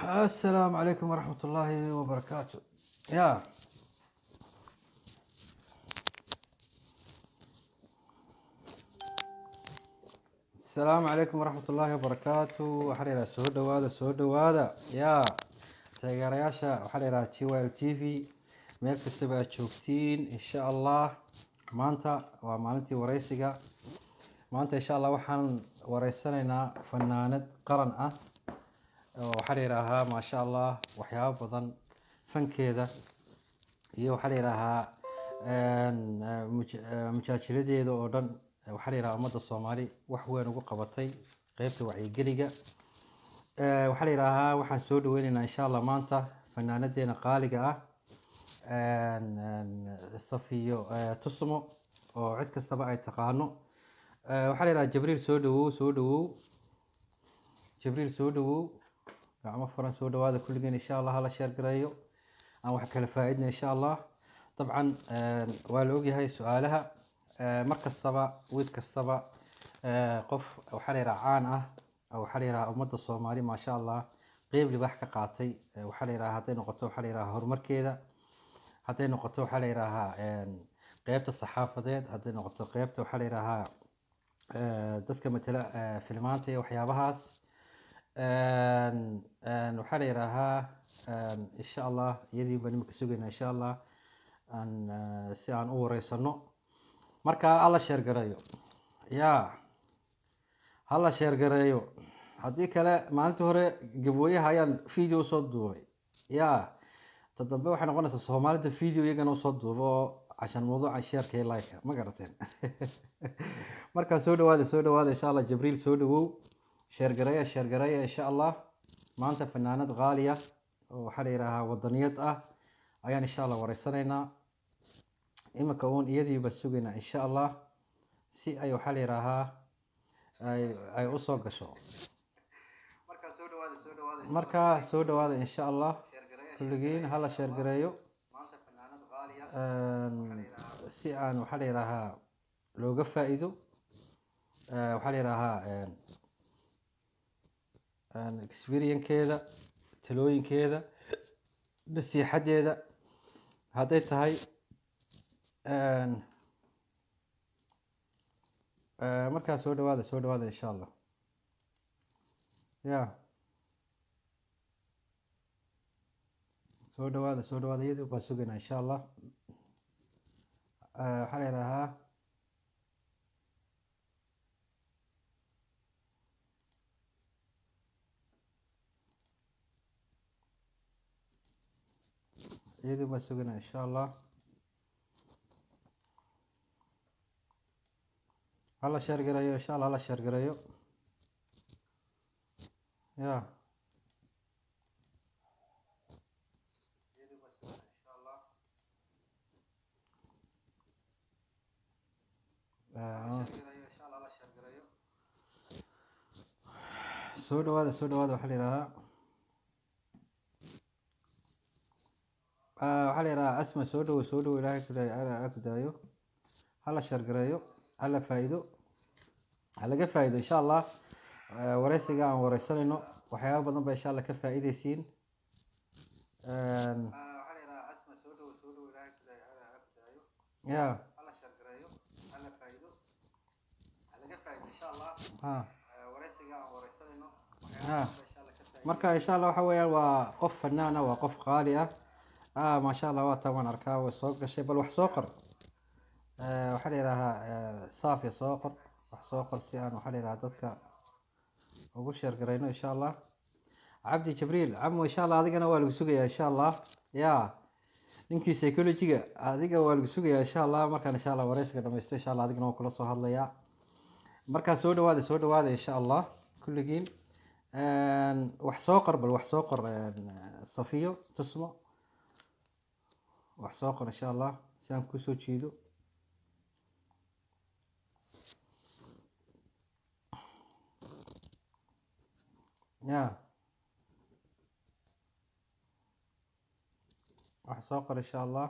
Asalaamu calaykum waraxmat ullaahi wabarakaatu. Ya, asalaamu calaykum waraxmat ullaahi wabarakaatu. Waxaa la yidhaha soo dhawaada, soo dhawaada ya taageerayaasha. Waxaa la yidhaha GYL TV, meel kastaba aad joogtiin. Insha Allah maanta waa maalintii wareysiga. Maanta insha Allah waxaan wareysanaynaa fanaanad qaran ah oo waxaa la yidhaahaa, maasha Allah, waxyaabo badan fankeeda iyo waxaa la yidhaahaa mujaajiladeeda oo dhan waxaa la yidhaha ummadda Soomaali wax weyn ugu qabatay qeybta wacyigeliga. Waxaa la yidhaahaa waxaan soo dhaweyneynaa insha Allah maanta fanaanadeena qaaliga ah, Safiyo Tusmo, oo cid kastaba ay taqaano. Waxaa la yidhaha Jibriil, soo dhawow, soo dhawow Jibriil, soo dhawow, gacmo furan, soo dhawaada kulligeen. Insha Allah hala share gareeyo, aan wax kala faa-idna insha Allah. Dabcan waa la ogyahay su-aalaha mar kastaba, wiid kastaba qof waxaa la yidhaha caan ah oo waxaa la yidhaha ummadda Soomaali, maasha Allah, qeyb libaax ka qaatay. Waxaa la yidhaha hadday noqoto waxaa la yidhaha horumarkeeda, hadday noqoto waxaa la yidhaahaa qeybta saxaafadeed, hadday noqoto qeybta waxaa la yidhaahaa dadka matala filmaanta iyo waxyaabahaas. Waxaa la yidhaahaa insha Allah iyadii baan imika sugaynaa insha Allah aan si aan u wareysano. Marka hala share gareeyo, ya hala share gareeyo. Haddii kale maalintii hore gabooyaha ayaan video usoo duubay, ya ta dambe waxay noqonaysaa Soomaalida video iyagana usoo duubo oo cashan mawduuca shareka iyo like, ma garateen? Markaa soo dhawaada, soo dhawaada insha Allah. Jibriil, soo dhawow. Share gareeya, share gareeya. Insha Allah maanta fanaanad qaaliya oo waxaa la yidhaahaa wadaniyad ah ayaan insha Allah wareysanaynaa. Imika uun iyadiiba sugaynaa insha Allah si ay waxaa la yidhaahaa ay usoo gasho. Markaa soo dhawaada insha Allah kulligiin, hala share gareeyo si aan waxaa la yidhaahaa looga faa'iido waxaa la yidhaahaa experiencekeeda, talooyinkeeda, nasiixadeeda hadday tahay. Markaa soo dhawaada, soo dhawaada insha Allah. Ya soo dhawaada, soo dhawaada. Iyadoo baan sugaynaa insha Allah. Waxaa la yidhaahaa iyadoo baan sugaynaa insha Allah. Hala share gareeyo insha Allah, hala share gareeyo ya. Soo dhawaada, soo dhawaada. Waxaa la yidhahdaa Asma, soo dhawo, soo dhawo. Ilaahay ku daayo. Hala share gareeyo, hala faa'iido, ha laga faa'iido insha Allah. Wareysiga aan wareysanayno waxyaabo badan ba insha Allah ka faa'iideysiin. Ya ha ha. Marka insha Allah waxa weeyaan waa qof fanaan ah, waa qof qaali ah. Maasha Allah, waa taa, waan arkaa, way soo gashay. Bal wax soo qor. Waxaa la yidhaahaa Saafiya, soo qor, wax soo qor si aan waxaa la yidhahaa dadka ugu share garayno insha Allah. Cabdi Jibriil camo, insha Allah adigana waa lagu sugayaa insha Allah. Ya ninkii psychologyga, adiga waa lagu sugayaa insha Allah. Markaan insha Allah wareysiga dhamaysto insha Allah adigana waa kula soo hadlayaa. Markaa soo dhawaada, soo dhawaada insha Allah kulligiin. Wax soo qor, bal wax soo qor. Safiyo Tusmo, wax soo qor insha Allah si aan kusoo jiido. Ya wax soo qor insha Allah.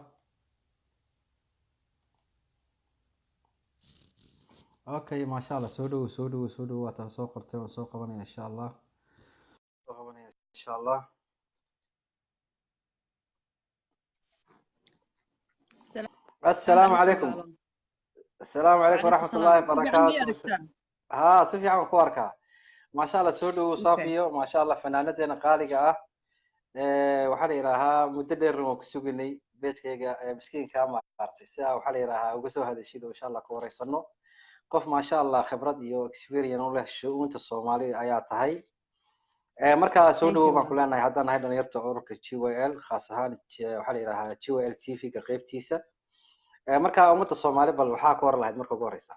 Okay, maasha Allah, soo dhawow, soo dhawow, soo dhawow. Waa taa soo qortay, waan soo qabanaya insha Allah, soo qabanaya insha Allah. Assalaamu Calaykum calaykum. Walaalo. Assalaamu calaykum Wacalaykum waraxmat salaam. ullaahi Si fiican miyay barakaatu. aragtaa? Haa, si fiican baan ku arkaa, maasha Allah. Soo dhowow. Okay. Saafiyo, maasha Allah, fanaanadeena qaaliga ah. Waxaa la yidhaahaa muddo dheerna waan ku suginay page-kayga miskiinka maartay si aa waxaa la yidhaahaa uga soo hadashid oo insha Allah ka wareysano. Qof, maasha Allah, khibrad iyo experience u leh shu-uunta Soomaali ayaa tahay. Markaa soo Thank dhowow you, baan ku walaalo. leenahay haddaan nahay dhalinyarta ururka GYL, khaas ahaan waxaa la yidhaahaa GYL TV-ga qeybtiisa. Markaa ummadda Soomaali bal waxaa ka waran lahayd marka ugu horeysa?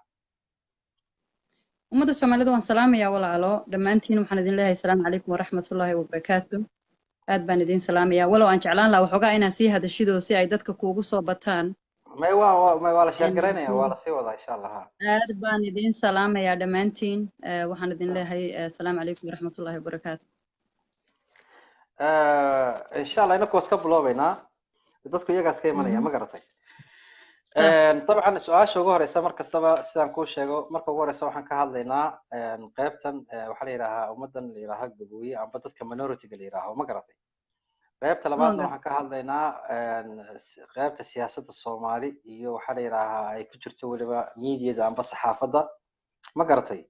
Ummadda Soomaalida waan salaamayaa, walaalo. Dhammaantiin waxaan idin leeyahay asalaamu calaykum waraxmatullaahi wabarakaatu. Aad baan idin salaamayaa. Walow aan jeclaan lahaa waxoogaa inaa sii hadashido si ay dadka kuugu soo bataan. May waa la share garaynaya, waa lasii wadaa insha Allah, ha. Aad baan idin salaamayaa dhammaantiin. Waxaan idin leeyahay asalaamu calaykum waraxmatullaahi wabarakaatu. Insha Allah inaku iska biloobaynaa, dadku iyagaas ka imanaya. Ma garatay? Sax. Dabcan su-aasha ugu horeysa mar kastaba sidaan kuu sheego, marka ugu horeysa waxaan ka hadlaynaa qeybtan waxaa la yidhaahaa ummadan la yidhaaha Gabooye amba dadka minority-ga la yidhaaho, ma garatay? Qeybta labaadna waxaan ka hadlaynaa qeybta siyaasadda Soomaali iyo waxaa la yidhaahaa ay ku jirto weliba mediada amba saxaafadda, ma garatay?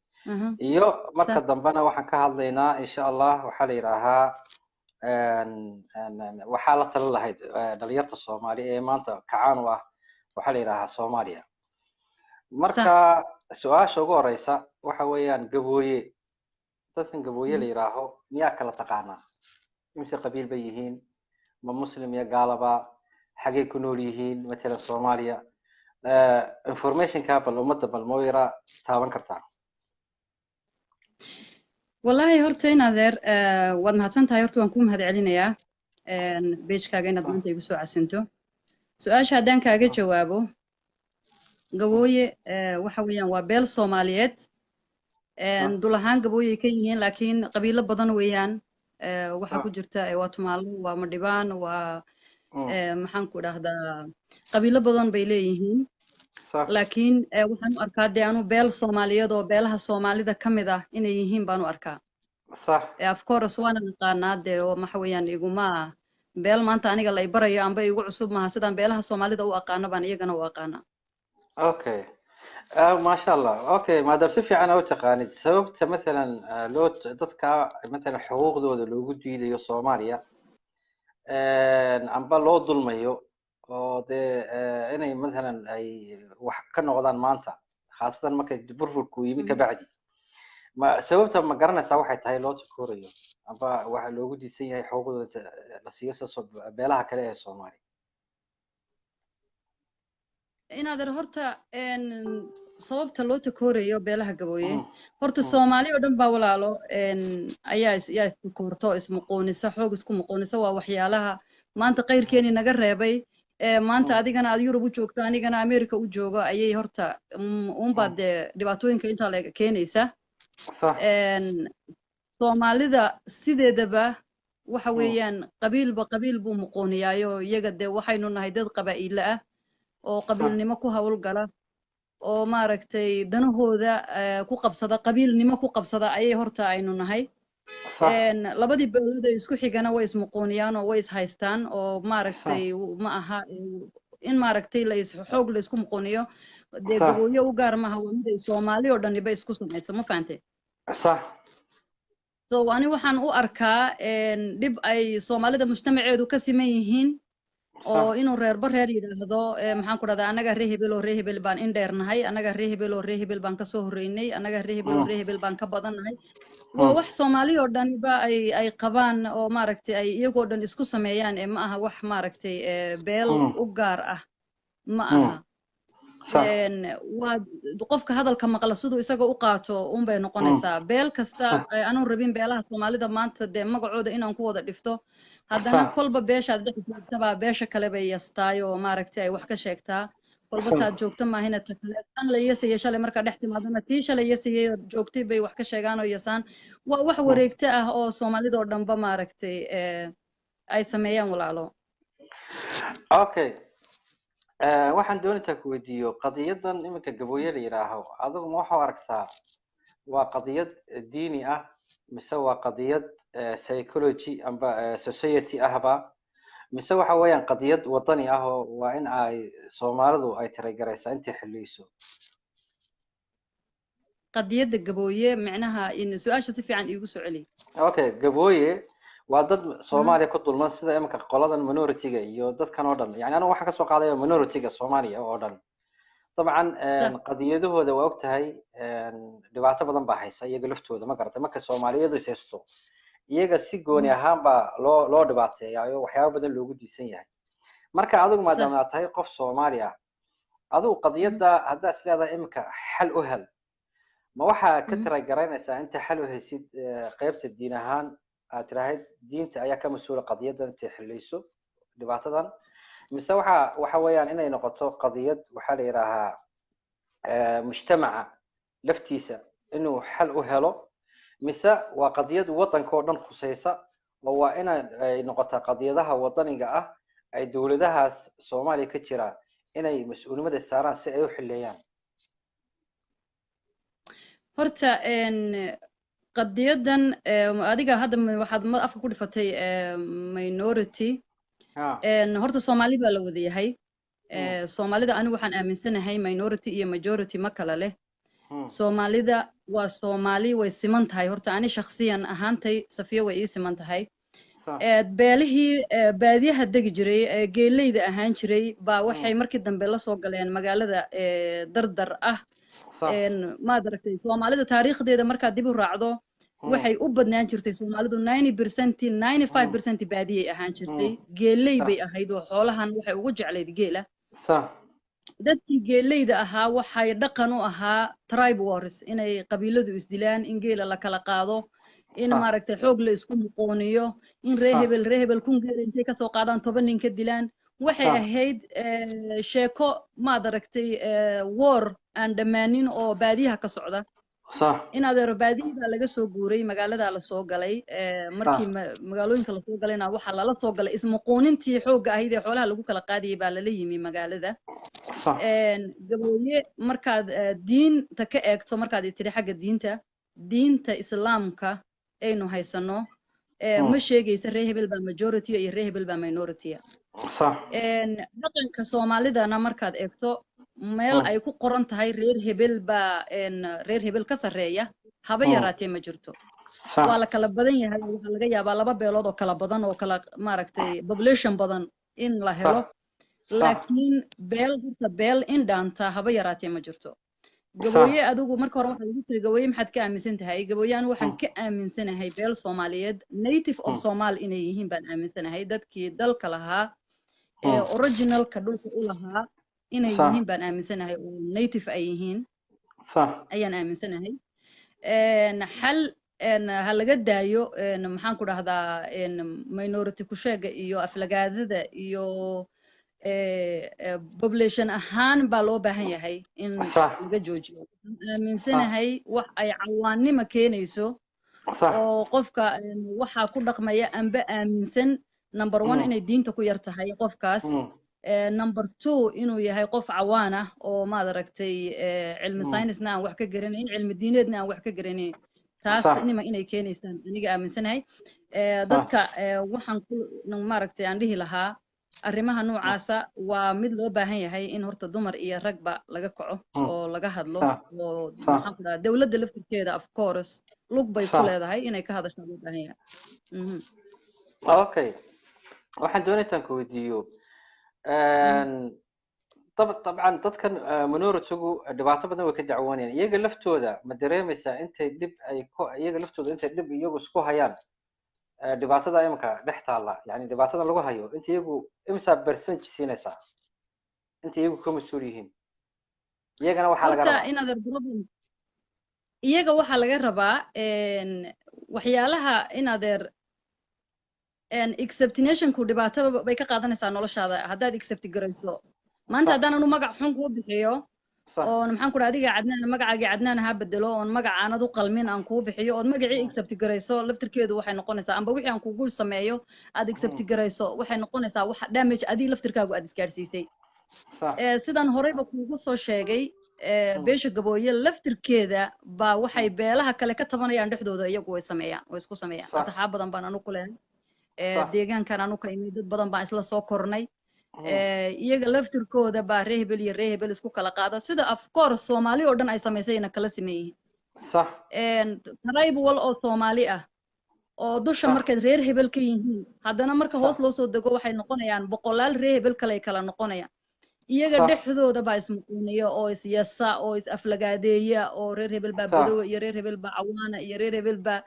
Iyo marka dambena waxaan ka hadlaynaa insha Allah waxaa la yidhaahaa waxaa la talin lahayd dhalinyarta Soomaali ee maanta kacaan u ah waxaa la yidhaahaa Soomaaliya. Marka su-aasha ugu horeysa waxa weeyaan Gabooye, dadkan Gabooye la yidhaaho miyaa kala taqaanaa? Imise qabiil bay yihiin? Ma Muslim iyo gaalaba? Xagay ku nool yihiin matalan Soomaaliya? Informationka bal ummadda bal moo yara taaban kartaa? Wallaahi horta in adeer waad mahadsan tahay. Horta waan kuu mahad celinayaa page-kaaga inaad maanta igu soo casinto. Su-aasha haddaan kaaga jawaabo, Gabooye waxa weeyaan waa beel Soomaaliyeed. Dul ahaan Gabooyey ka yihiin, laakiin qabiilo badan weeyaan. Waxaa ku jirta waa Tumaalo, waa Madhibaan, waa maxaan ku dhahdaa, qabiilo badan bay leeyihiin. Laakiin waxaan u arkaa dee anu beel Soomaaliyeed oo beelaha Soomaalida ka mid ah inay yihiin baan u arkaa. Of course waana naqaanaa dee, oo waxa weeyaan iguma beel maanta aniga la ibarayo amba igu cusub maaha. Sidaan beelaha Soomaalida u aqaano baan iyagana u aqaanaa. Okay, maasha Allah. Okay, maadaam si fiican u taqaanid, sababta mathalan loo dadka mathalan xuquuqdooda loogu diidayo Soomaaliya amba loo dulmayo oo dee inay mathalan ay wax ka noqdaan maanta, khaasatan markay burburku yimi kabacdi, ma sababta ma garanaysaa waxay tahay loo takoorayo amba waxa loogu diidsan yahay xuquuqdooda la siiyo sida beelaha kale ee Soomaaliya? Inaadeer, horta sababta loo takoorayo beelaha Gabooye, horta Soomaali oo dhan baa, walaalo, ayaa yaa istakoorto, ismuquunisa, xoog isku muquunisa. Waa waxyaalaha maanta qayrkeeni naga reebay. Maanta adigana aad Yurub u joogto, anigana America u joogo, ayay horta uunbaa dee dhibaatooyinka intaa la keenaysa. Soomaalida sideedaba waxa weeyaan qabiilba qabiil buu muquuniyaayo. Iyaga dee waxaynu nahay dad qabaa'iile ah oo qabiilnimo ku hawlgala oo maaragtay danahooda ku qabsada, qabiilnimo ku qabsada ayay horta aynu nahay. Labadii beelood ee isku xigana way ismuquuniyaan oo way ishaystaan oo maaragtay ma aha in maaragtay la is xoog la isku muquuniyo dee. Gabooyo u gaar maaha, waa mid ay Soomaali oo dhaniba isku samayso, ma fahantay? So ani waxaan u arkaa dhib ay Soomaalida mujtamaceedu ka siman yihiin oo inuu reerba reer yidhaahdo maxaan ku dhahdaa, annaga ree hebel oo ree hebel baan in dheernahay, annaga ree hebel oo ree hebel baan kasoo horreynay, annaga ree hebel oo ree hebel baan ka badannahay, waa wax Soomaali oo dhaniba ay qabaan oo maaragtay ay iyagoo dhan isku sameeyaan. Ee ma aha wax maaragtay beel u gaar ah ma aha. Waa qofka hadalka maqla siduu isaga u qaato unbay noqonaysaa. Beel kasta anuu rabin beelaha Soomaalida maanta dee magacooda inaan ku wada dhifto, haddana kolba beeshaad dhex joogtabaa beesha kale bay yastaay oo maaragtay ay wax ka sheegtaa. Kolba taad joogto maahina ta kale tan la yasaya shalay markaa dhex timaadona tii shalay yasayay joogtay bay wax ka sheegaan oo yasaan. Waa wax wareegto ah oo Soomaalida oo dhanba maaragtay ay sameeyaan, walaalo. Okay, waxaan doonaytaa ku weydiiyo qadiyadan iminka Gabooye la yidhaaho, adigu ma waxaa aragtaa waa qadiyad diini ah mise waa qadiyad psychology amba society ahba? Mise waxa weeyaan qadiyad wadani ah oo waa in ay Soomaalidu ay tiragaraysaa intay xilliyso? Qadiyadda Gabooye, micnaha in su-aasha si fiican iigu soo celi. Okay, Gabooye waa dad Soomaaliya ku dulman, sida imanka qoladan minority-ga iyo dadkan oo dhan. Yani anigu waxaan kasoo qaadaya minority-ga Soomaaliya oo dhan dabcan. Qadiyadahooda waa og tahay, dhibaato badan baa haysa iyaga laftooda, ma garatay? Marka Soomaaliyadu is haysto, iyaga si gooni ahaan baa loo dhibaateeyaayo, waxyaabo badan loogu diisan yahay. Marka adigu maadaama aad tahay qof Soomaali ah, adigu qadiyadda haddaa is leedahay iminka xal u hel, ma waxaa ka tiraygaraynaysaa inta xal u haysid qaybta diin ahaan aad tirahayd diinta ayaa ka mas-uula qadiyaddan intay xiliyso dhibaatadan, mise waxa weeyaan inay noqoto qadiyad waxaa la yidhaahaa mujtamaca laftiisa inuu xal u helo, mise waa qadiyad waddanka oo dhan khusaysa oo waa ina ay noqotaa qadiyadaha wadaniga ah ay dowladahaas Soomaaliya ka jira inay mas-uulnimada saaraan si ay u xileeyaan? Horta qadiyadan adiga hadda waxaad afka ku dhifatay minority. Horta Soomaali baa la wada yahay. Soomaalida anigu waxaan aaminsanahay minority iyo majority ma kala leh. Soomaalida waa Soomaali, way siman tahay. Horta ani shakhsiyan ahaantay, Safiya, way ii siman tahay. Beelihii baadiyaha degi jiray ee geeleyda ahaan jiray baa waxay markii dambe la soo galeen magaalada dardar ah. Maad aragtay, Soomaalida taariikhdeeda markaad dib u raacdo, waxay u badnaan jirtay Soomaalidu 90%, 95% baadiyay ahaan jirtay. Geeley bay ahayd oo xoolahan waxay ugu jeclayd geela. Dadkii geeleyda ahaa waxay dhaqan u ahaa tribe wars, inay qabiiladu isdilaan, in geela la kala qaado, in maaragtay xoog la isku muqooniyo, in ree hebel ree hebel 1000 geela intay kasoo qaadaan 10 nin ka dilaan. Waxay ahayd sheeko, maad aragtay, war aan dhammaanin oo baadiyaha ka socda. In adeero, baadiyihii baa laga soo guuray, magaaladaa lasoo galay. Markii magaalooyinka lasoo galayna, waxaa lala soo galay ismuquunintii xoogga ahayd ee xoolaha lagu kala qaadayay baa lala yimi magaalada. Gabooye markaad diinta ka eegto, markaad tiri xagga diinta, diinta Islaamka aynu haysano ma sheegaysa ree hebel baa majority iyo ree hebel baa minority. Dhaqanka Soomaalidana markaad eegto, meel ay ku qoran tahay reer hebel baa reer hebel ka sarreeya haba yaraatee ma jirto. Waa la kala badan yahay. Waxaa laga yaabaa laba beelood oo kala badan oo kala, maaragtay, population badan in la helo, laakiin beel horta beel in dhaanta haba yaraatee ma jirto. Gabooye, adigu marka hore waxaad igu tiri, Gabooye maxaad ka aaminsan tahay? Gabooye anigu waxaan ka aaminsanahay beel Soomaaliyeed, native of Somal inay yihiin baan aaminsanahay. Dadkii dalka lahaa ee originalka dhulka u lahaa inay yihiin baan aaminsanahay, oo native ay yihiin ayaan aaminsanahay. Xal ha laga daayo, maxaan ku dhahdaa, minority kusheega iyo aflagaadada iyo population ahaan baa loo baahan yahay in laga joojiyo. Waxaan aaminsanahay wax ay cawaannimo keenayso oo qofka waxaa ku dhaqmaya amba aaminsan, number one, inay diinta ku yar tahay qofkaas, number two, inuu yahay qof cawaan ah oo, maad aragtay, cilmi saynisna aan wax ka garanayn, cilmi diineedna aan wax ka garanayn. Taas nima inay keenaysaan aniga aaminsanahay. Dadka waxaan ku, maaragtay, aan dhihi lahaa arrimaha noocaasa waa mid loo baahan yahay in horta dumar iyo ragba laga kaco oo laga hadlo, oo maxaan ku dhahaa, dowladda laftirkeeda of course lug bay ku leedahay inay ka hadasho loo baahan yahay. Okay, waxaan doonaytaan ku weydiiyo, dabcan dadkan minority-gu dhibaato badan way ka dacwoonayaan. Iyaga laftooda ma dareemaysaa intay dhib ay ku, iyaga laftooda intay dhib iyagu isku hayaan, dhibaatada imika dhex taalla, yani dhibaatada lagu hayo, inta iyagu imisa percentage siinaysaa inta iyagu ka mas-uul yihiin? Iyagana waxaa laga Horta rabaa another problem, iyaga waxaa laga rabaa waxyaalaha in adeer acceptinationku dhibaato bay ka qaadanaysaa noloshaada haddaad accept garayso maanta. Haddaan anu magac xun kuu bixiyo oon, maxaan ku dhaha, adiga Cadnaan magacaagii Cadnaan ha bedelo, oon magac aanad u qalmin aan kuu bixiyo, ood magacii accept garayso, laftirkeedu waxay noqonaysaa, amba wixii aan kugu sameeyo aad accept garayso, waxay noqonaysaa wax damage adii laftirkaagu aad isgaadhsiisay. Sidaan horeyba kuugu soo sheegay, beesha Gabooye laftirkeeda baa waxay beelaha kale ka tabanayaan dhexdooda iyagu way sameeyaan, way isku sameeyaan. Asxaab badan baan anu ku leehay. Deegaankan anu ka imid dad badan baan isla soo kornay. Iyaga laftirkooda baa reer hebel iyo reer hebel isku kala qaada, sida of course Soomaali oo dhan ay samaysayna kala sameeyihiin. Tribe wal oo Soomaali ah oo dusha markaad reer hebel ka yihiin, haddana marka hoos loo soo dego waxay noqonayaan boqolaal reer hebel kale ay kala noqonayaan. Iyaga dhexdooda baa ismuquuniya oo isyasa oo is aflagaadeeya, oo reer hebel baa badowa iyo reer hebel baa cawaana iyo reer hebel baa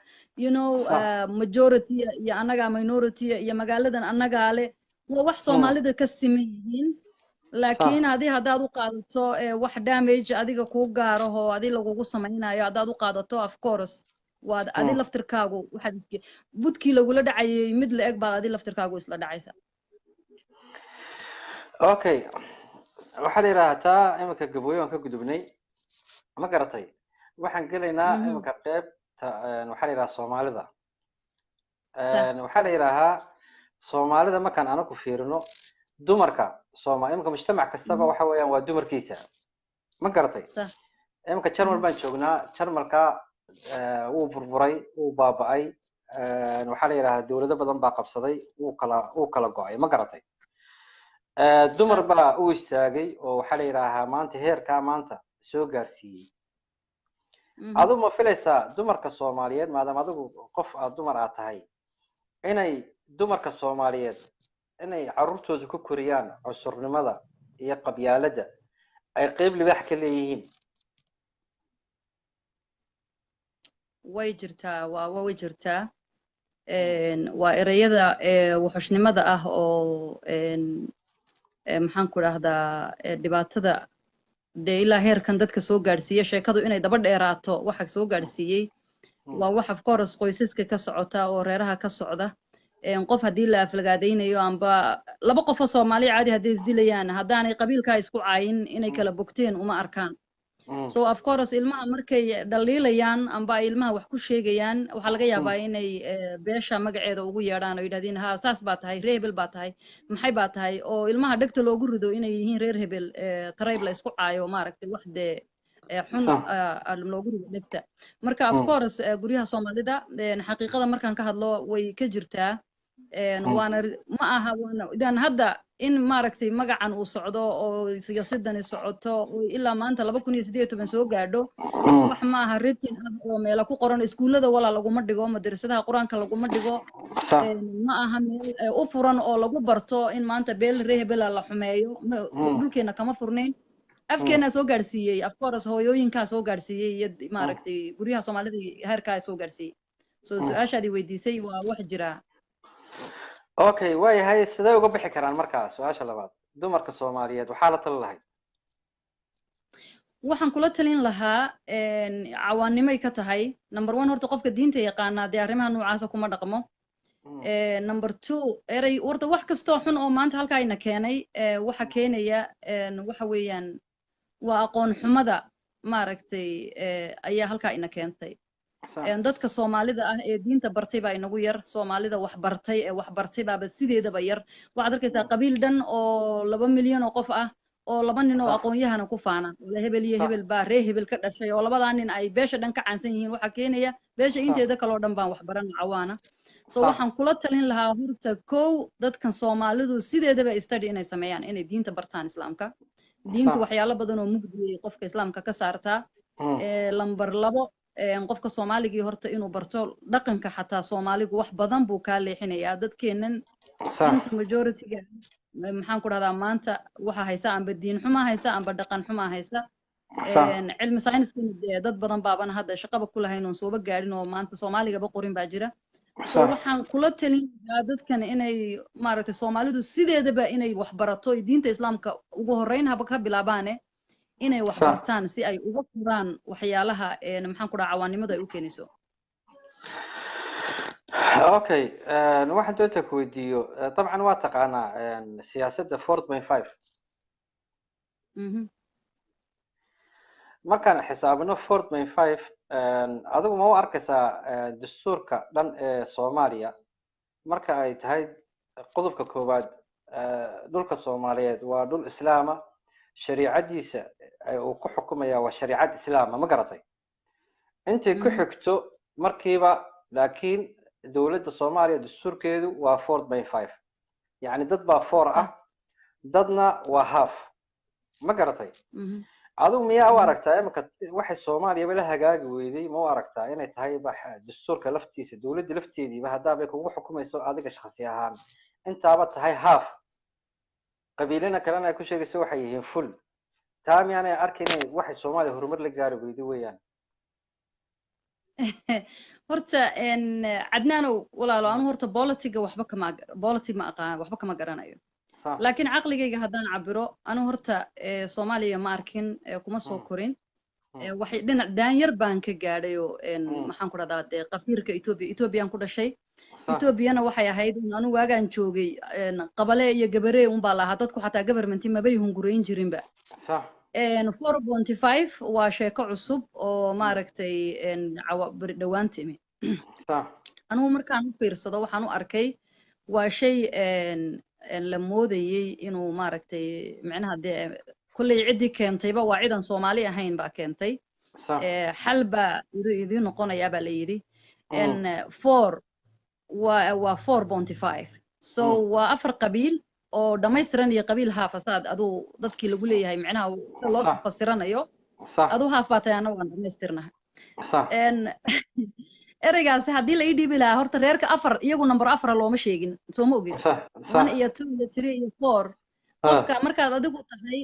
majority iyo annagaa minority iyo magaaladan annagaa leh. Waa wax Soomaalida ka siman yihiin, laakiin haddii haddaad u qaadato wax damage adiga kuu gaaraho adi lagugu samaynayo haddaad u qaadato, of course waad adi laftirkaagu waxaad iske budkii lagula dhacayay mid la eg baad adi laftirkaagu isla dhacaysa. Okay, waxaa la yidhaahdaa iminka Gabooyo aan ka gudubnay, ma garatay? Waxaan gelaynaa iminka qeybta waxaa la yidhaha Soomaalida. Waxaa la yidhaahaa Soomaalida markaan anagu fiirino dumarka Sooma, iminka mujtamac kastaba waxa weeyaan waa dumarkiisa, ma garatay? Iminka Jarmal baan joognaa. Jarmalka wuu burburay, wuu baaba'ay. Waxaa la yidhaahdaa dowlado badan baa qabsaday, wuu kala go'ay, ma garatay? Dumar baa u istaagay oo waxaa la yidhaahaa maanta heerkaa maanta soo gaarsiiyey. Adu ma filaysaa dumarka Soomaaliyeed, maadaama adigu qof aad dumar aad tahay, inay dumarka Soomaaliyeed inay carruurtooda ku koriyaan cusurnimada iyo qabyaaladda ay qeyb libaax ka leeyihiin? Way jirtaa, waa way jirtaa. Waa ereyada wuxushnimada ah oo maxaan ku dhahdaa, dhibaatada dee ilaa heerkan dadka soo gaadhsiiya, sheekadu inay daba dheeraato waxa soo gaadhsiiyey waa wax of course qoysaska ka socota oo reeraha ka socda. Qof haddii la aflagaadaynayo amba laba qof oo Soomaali caadi hadday isdilayaan, haddaanay qabiilkaa isku caayin inay kala bogteen uma arkaan. So of course ilmaha markay dhaliilayaan amba ay ilmaha wax ku sheegayaan, waxaa laga yaabaa inay beesha magaceeda ugu yeedhaan oo yidhahdeen, "Ha, saas baa tahay, reer hebel baa tahay, maxay baa tahay?" oo ilmaha dhegta loogu rido inay yihiin reer hebel, tribe la isku caayo, maaragtay, wax dee xun loogu rido dhegta. Marka of course guryaha Soomaalida xaqiiqada markaan ka hadlo way ka jirtaa. Waana ma aha waana idan hadda in maaragtay magacan uu socdo oo siyaasadani socoto oo ilaa maanta 2018 soo gaadho. Wax ma aha written ah oo meela ku qoran. Iskuullada walaa laguma dhigo, madrasadaha Qur-aanka laguma dhigo. Ma aha meel u furan oo lagu barto in maanta beel reer hebela la xumeeyo. Dhulkeena kama furnayn, afkeenaa soo gaadhsiiyey. Of course hooyooyinkaa soo gaadhsiiyey iyo maaragtay guryaha Soomaalida heerkaa soo gaadhsiiyey. So su-aashaadii weydiisay waa wax jira. Okay, waayahay. Sidee uga bixi karaan markaa? Su-aasha labaad, dumarka Soomaaliyeed waxaa la tali lahayd? Waxaan kula talin lahaa, cawaannimay ka tahay. Number one, horta qofka diinta yaqaanaa dee arrimaha noocaasa kuma dhaqmo. Number two, erey horta wax kastoo xun oo maanta halkaa ina keenay, waxa keenaya waxa weeyaan waa aqoon xumada, maaragtay, ayaa halkaa ina keentay. Dadka Soomaalida ah ee diinta bartay baa inagu yar. Soomaalida wax bartay ee wax bartay baaba sideedaba yar. Waxaad arkaysaa qabiil dhan oo 2 milyan oo qof ah oo laba nin oo aqoon-yahana ku faana, wala hebel iyo hebel baa ree hebel ka dhashay, oo labadaa nin ay beesha dhan ka caansan yihiin. Waxaa keenaya beesha inteeda kaloo dhan baan wax baran, cawaana. So waxaan kula talin lahaa horta kow, dadkan Soomaalidu sideedaba study inay sameeyaan, inay diinta bartaan, Islaamka. Diinta waxyaalo badan oo mugdiyay qofka Islaamka ka saartaa. Lambar labo, qofka Soomaaligii horta inuu barto dhaqanka. Xataa Soomaaligu wax badan buu kaa leexinayaa. Dadkeennan inta majority-ga, maxaan ku dhahdaa, maanta waxa haysa amba diin xumaa haysa amba dhaqan xumaa haysa. Cilmi sayniskana dee dad badan baaban hadda shaqaba ku lahayn oon sooba gaadhin oo maanta Soomaaligaba qorin baa jira. So waxaan kula talin lahaa dadkan inay, maaragtay, Soomaalidu sideedaba inay wax barato, diinta Islaamka ugu horreyn haba ka bilaabaane, inay wax bartaan si ay uga furaan waxyaalaha maxaan ku dhaha, cawaannimadu ay u keenayso. Okay, waxaan doonta ku weydiiyo, dabcan waa taqaanaa siyaasadda 4.5. Markaan xisaabino 4.5, adigu ma u arkaysaa dastuurka dhan ee Soomaaliya marka ay tahay qodobka koowaad, dhulka Soomaaliyeed waa dhul Islaama, shariicadiisa uu ku xukumaya waa shariicad Islaama, ma garatay? Intay ku xigto markiiba laakiin Dowladda Soomaaliya dastuurkeedu waa 4.5, yacni dad baa four ah, dadna waa half, ma garatay? Adigu miyaa u aragtaa imika waxay Soomaaliyaba la hagaagi weyday? Ma u aragtaa inay tahay dastuurka laftiisa, dowladda lafteediiba haddaabay kugu xukumayso adiga shakhsi ahaan intaaba tahay half, qabiilina kalena ay ku sheegayso waxay yihiin full? Taa miyaanay arkayn waxay Soomaaliya horumar la gaari weyday weeyaan? Horta Cadnaanow walaalo, anu horta politiga waxba kama, politic ma aqaan, waxba kama garanayo, laakiin caqligayga haddaan cabiro, anu horta Soomaaliya ma arkin, kuma soo korin. Waxay dhinac daanyar baan ka gaadhay oo maxaan ku dhahdaa, dee qafiirka Ethiopia, Ethiopian ku dhashay. Ethiopiana waxay ahayd anu waagaan joogay qabale iyo gabaree unbaa lahaa dadku, xataa government mabay hungurayn jirinba. 4.5 waa sheeko cusub oo maaragtay beri dhowaan timi. Anugu markaan u fiirsado waxaan u arkay waa shay la moodayey inuu maaragtay micnaha dee kolley ciddii keentayba waa ciidan Soomaali ahayn baa keentay. Xal baa idiin noqonayaa baa la yidhi. Four waa 4.5, so waa afar qabiil oo dhammaystiran iyo qabiil haafasaad aduu dadkii lagu leeyahay, micnaha sida loo fasiranayo, aduu half baa tahay, anna waan dhammaystirnahay. Ereygaasi haddii la ii dhiibi lahaa, horta reerka afar iyagu number afara looma sheegin, soo ma ogid? One iyo two iyo three iyo four. Qofka markaad adigu tahay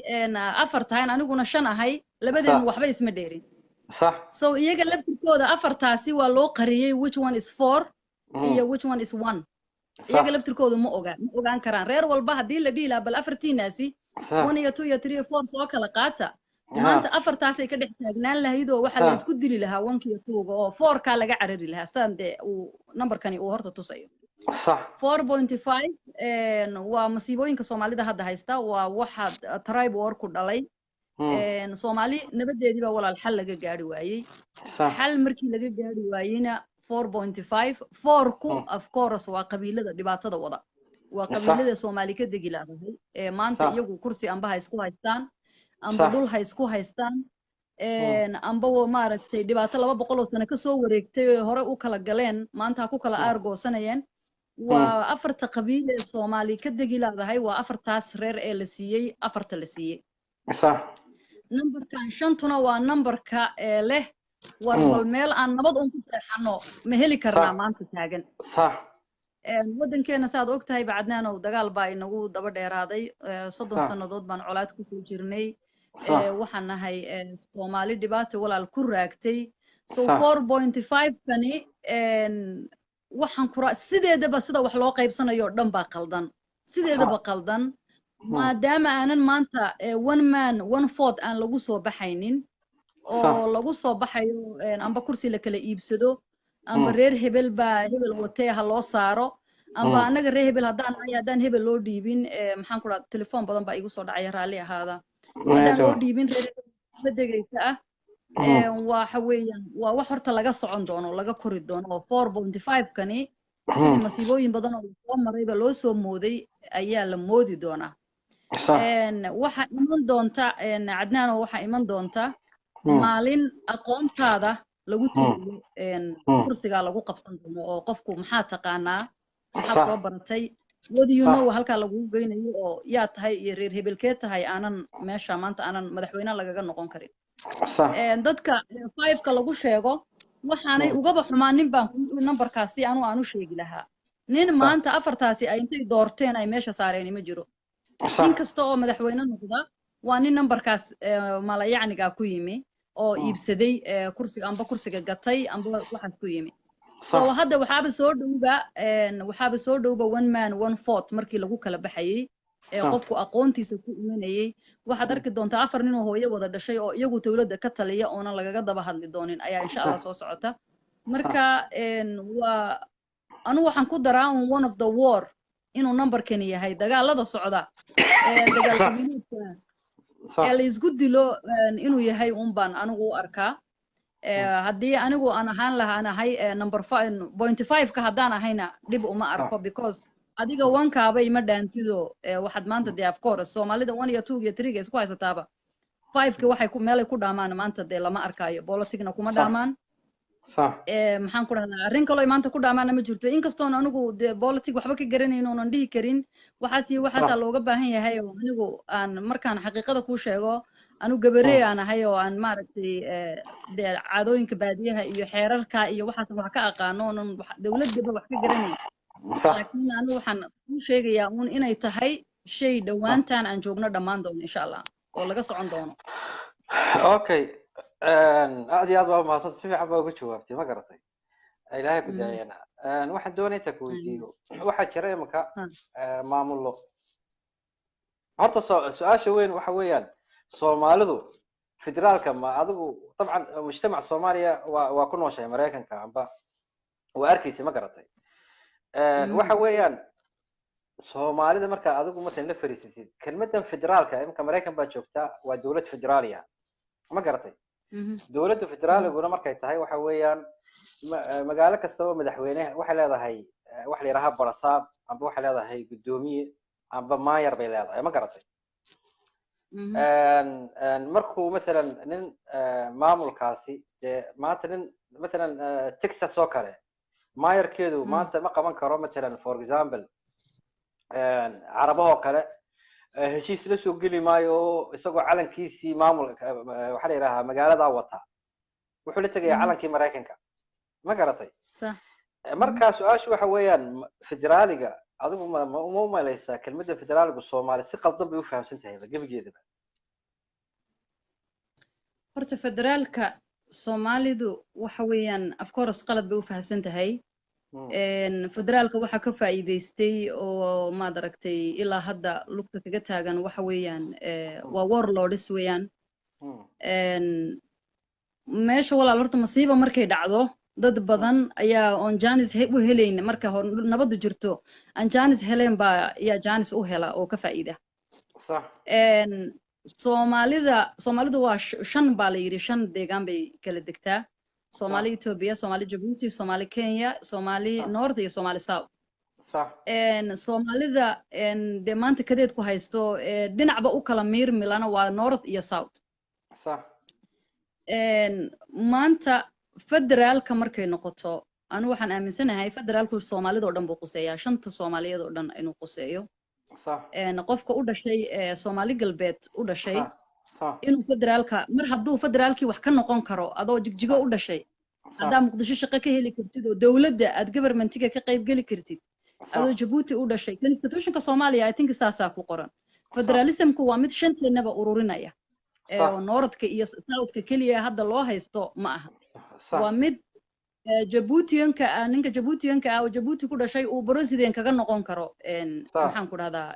afar tahayn, aniguna shan ahay, labadeenu waxba isma dheerin. So iyaga laftirkooda afartaasi waa loo qariyey, which one is four iyo which one is one, iyaga laftirkoodu ma oga, ma ogaan karaan. Reer walba haddii la dhihi lahaa bal afartiinaasi one iyo two iyo three iyo four soo kala qaata, maanta afartaasay ka dhex taagnaan lahayd oo waxaa la isku dili lahaa one iyo twoga oo fourkaa laga carari lahaa, sidaan dee uu numberkani uu horta tusayo. 4.5 waa masiibooyinka Soomaalida hadda haysta, waa waxa tribe war ku dhalay. Soomaali nabadeedii baa walaal xal laga gaari waayey. Xal markii laga gaari waayeyna 4.5, fourku of course waa qabiilada dhibaatada wada, waa qabiilada Soomaali ka degi laadahay ee maanta iyagu kursi amba ha isku haystaan amba dhul ha isku haystaan amba maaragtay dhibaato 200 oo sano kasoo wareegtay oo hore u kala galeen maanta ha ku kala aargoosanayeen. Waa afarta qabiil ee Soomaali ka degi laadahay, waa afartaas reer ee la siiyey afarta la siiyey. Numberkan shantuna waa numberka ee leh war bal meel aan nabad un ku seexano ma heli karnaa maanta taagan. Waddankeena saad og tahay bacadnaanow, dagaal baa inagu daba dheeraaday, 30 sannadood baan colaad kusoo jirnay. Waxaan nahay Soomaali dhibaata walaal ku raagtay. So 4.5 kani waxaan kura sideedaba sida wax loo qaybsanayo oo dhan baa qaldan, sideedaba qaldan, maadaama aanan maanta one man one vote aan lagu soo baxaynin oo lagu soo baxayo amba kursi la kala iibsado, amba reer hebel baa hebel watee ha loo saaro, amba annaga reer hebel haddaan nahay haddaan hebel loo dhiibin, maxaan ku dhaha, telefoon badan baa igu soo dhacaya, raalli ahaada, haddaan loo dhiibin reer hebel ma degaysa ah. Waxa weeyaan waa wax horta laga socon doono, laga kori doono oo 4.5 kani sidii masiibooyin badan oo soo marayba loo soo mooday ayaa la moodi doonaa. Waxa iman doonta Cadnaano, waxaa iman doonta maalin aqoontaada lagu tiriyo kursigaa lagu qabsan doono oo qofku maxaa taqaanaa, maxaad soo baratay, what you know, halkaa lagugu geynayo oo yaa tahay iyo reer hebelkee tahay aanan meesha maanta aanan madaxweyne lagaga noqon karin. Dadka fiveka lagu sheego waxaanay ugaba xumaan nin baan numberkaasi anu aan u sheegi lahaa, nin maanta afartaasi ay intay doorteen ay meesha saareen ma jiro. Nin kasta oo madaxweyne noqda waa nin numberkaas malayacniga ku yimi oo iibsaday kursiga amba kursiga gatay amba waxaas ku yimi. So hadda waxaaba soo dhowba one man one vote markii lagu kala baxayey ee qofku aqoontiisa ku imanayey. Waxaad arki doontaa afar nin oo hooyo wada dhashay oo iyagu dowladda ka taliya oonan lagaga daba hadli doonin ayaa insha Allah soo socota. Marka waa anu waxaan ku daraa un one of the war inuu numberkani yahay dagaalada socda ee dagaal qabiiliidka ee la isku dilo inuu yahay un baan anigu u arkaa. Haddii anigu aan ahaan lahaan ahay number point five-ka haddaan ahayna dhib uma arko, because adiga one-kaaba ima dhaantido. Waxaad maanta dee of course Soomaalida one iyo two iyo three-ga isku haysataaba, five-ki waxay ku meelay ku dhaamaan maanta dee lama arkaayo, politicna kuma dhaamaan. Maxaan ku dhahdaa, arrin kaloo ay maanta ku dhaamaana ma jirto, inkastoon anigu dee politic waxba ka garanayn oonan dhihi karin waxaas iyo waxaasaa looga baahan yahay. Oo anigu aan markaan xaqiiqada kuu sheego, anigu gabarey aan ahay oo aan maaragtay dee caadooyinka baadiyaha iyo xeerarka iyo waxaas wax ka aqaano, oonan dowladaba wax ka garanayn, laakiin anigu waxaan kuu sheegayaa uun inay tahay shay dhowaantan aan joogno dhammaan doono, insha Allah, oo laga socon doono. Okay, aad iyo aad baa umahadsan, si fiican baa uga jawaabtay, ma garatay? Ilaahay ku daayana. Waxaan doonaya inta ku weydiiyo, waxaa jira imika maamullo. Horta su-aasha weyn waxa weeyaan, Soomaalidu federaalka ma adigu dabcan mujtamac Soomaaliya waa ku nooshahay Maraykanka amba waa arkaysa, ma garatay? Waxa weeyaan, Soomaalida marka adigu matalan la fariisatid kelmaddan federaalka, imika Maraykan baa joogtaa, waa dowlad federaaliya, ma garatay? Dowladda federaaliguna markay tahay, waxa weeyaan magaalo kastaba madaxweyne waxay leedahay, waxa la yidhaha barasaab, amba waxay leedahay guddoomiye, amba maayar bay leedahay, ma garatay? Markuu matalan nin maamulkaasi dee maanta nin matalan Texas oo kale maayarkeedu maanta ma qaban karo, matalan for example Carabahoo kale heshiis la soo geli maayo oo isagoo calankiisii maamul waxaa la yidhahaa magaaladaa wata, wuxuu la tegayaa calankii Maraykanka, ma garatay? Marka su-aashu waxa weeyaan, federaaliga adigu ma uma umalaysaa kelmadda federaaligu Soomaali si qaldan bay u fahamsan tahayba gebigeedaba? Horta federaalka Soomaalidu waxa weeyaan, of course, qalad bay u fahamsan tahay. Federaalka waxaa ka faa'iidaystay oo maad aragtay ilaa hadda lugta kaga taagan waxa weeyaan waa warlords weeyaan. Meesha walaal, horta masiiba markay dhacdo, dad badan ayaa oon jaanis u helayn marka hor nabadu jirto, aan jaanis heleen baa ayaa jaanis u hela oo ka faa'iida. Soomaalida, Soomaalidu waa shan baa la yidhi, shan deegaan bay kala degtaa: Soomaali Ethiopia, Soomaali Djibouti, Soomaali Kenya, Soomaali North iyo Soomaali South. Soomaalida dee maanta kadeed ku haysto dhinacba u kala miirmilana waa North iyo South. Maanta federaalka markay noqoto, anu waxaan aaminsanahay federaalku Soomaalida oo dhan buu quseeyaa, shanta Soomaaliyeed oo dhan inuu quseeyo. Qofka u dhashay Soomaali Galbeed u dhashay inuu federaalka, mar hadduu federaalkii wax ka noqon karo, adoo Jigjigo u dhashay haddaa Muqdisho shaqo ka heli kartid oo dowladda aad governmentiga ka qayb geli kartid, adoo Jabuuti u dhashay, constitutionka Soomaaliya I think saasaa ku qoran. Federalismku waa mid shanteennaba ururinaya oo Northka iyo Southka keliya hadda loo haysto ma aha. Waa mid Jabuutiyanka ah, ninka Jabuutiyanka ah oo Jabuuti ku dhashay uu president kaga noqon karo maxaan ku dhahdaa,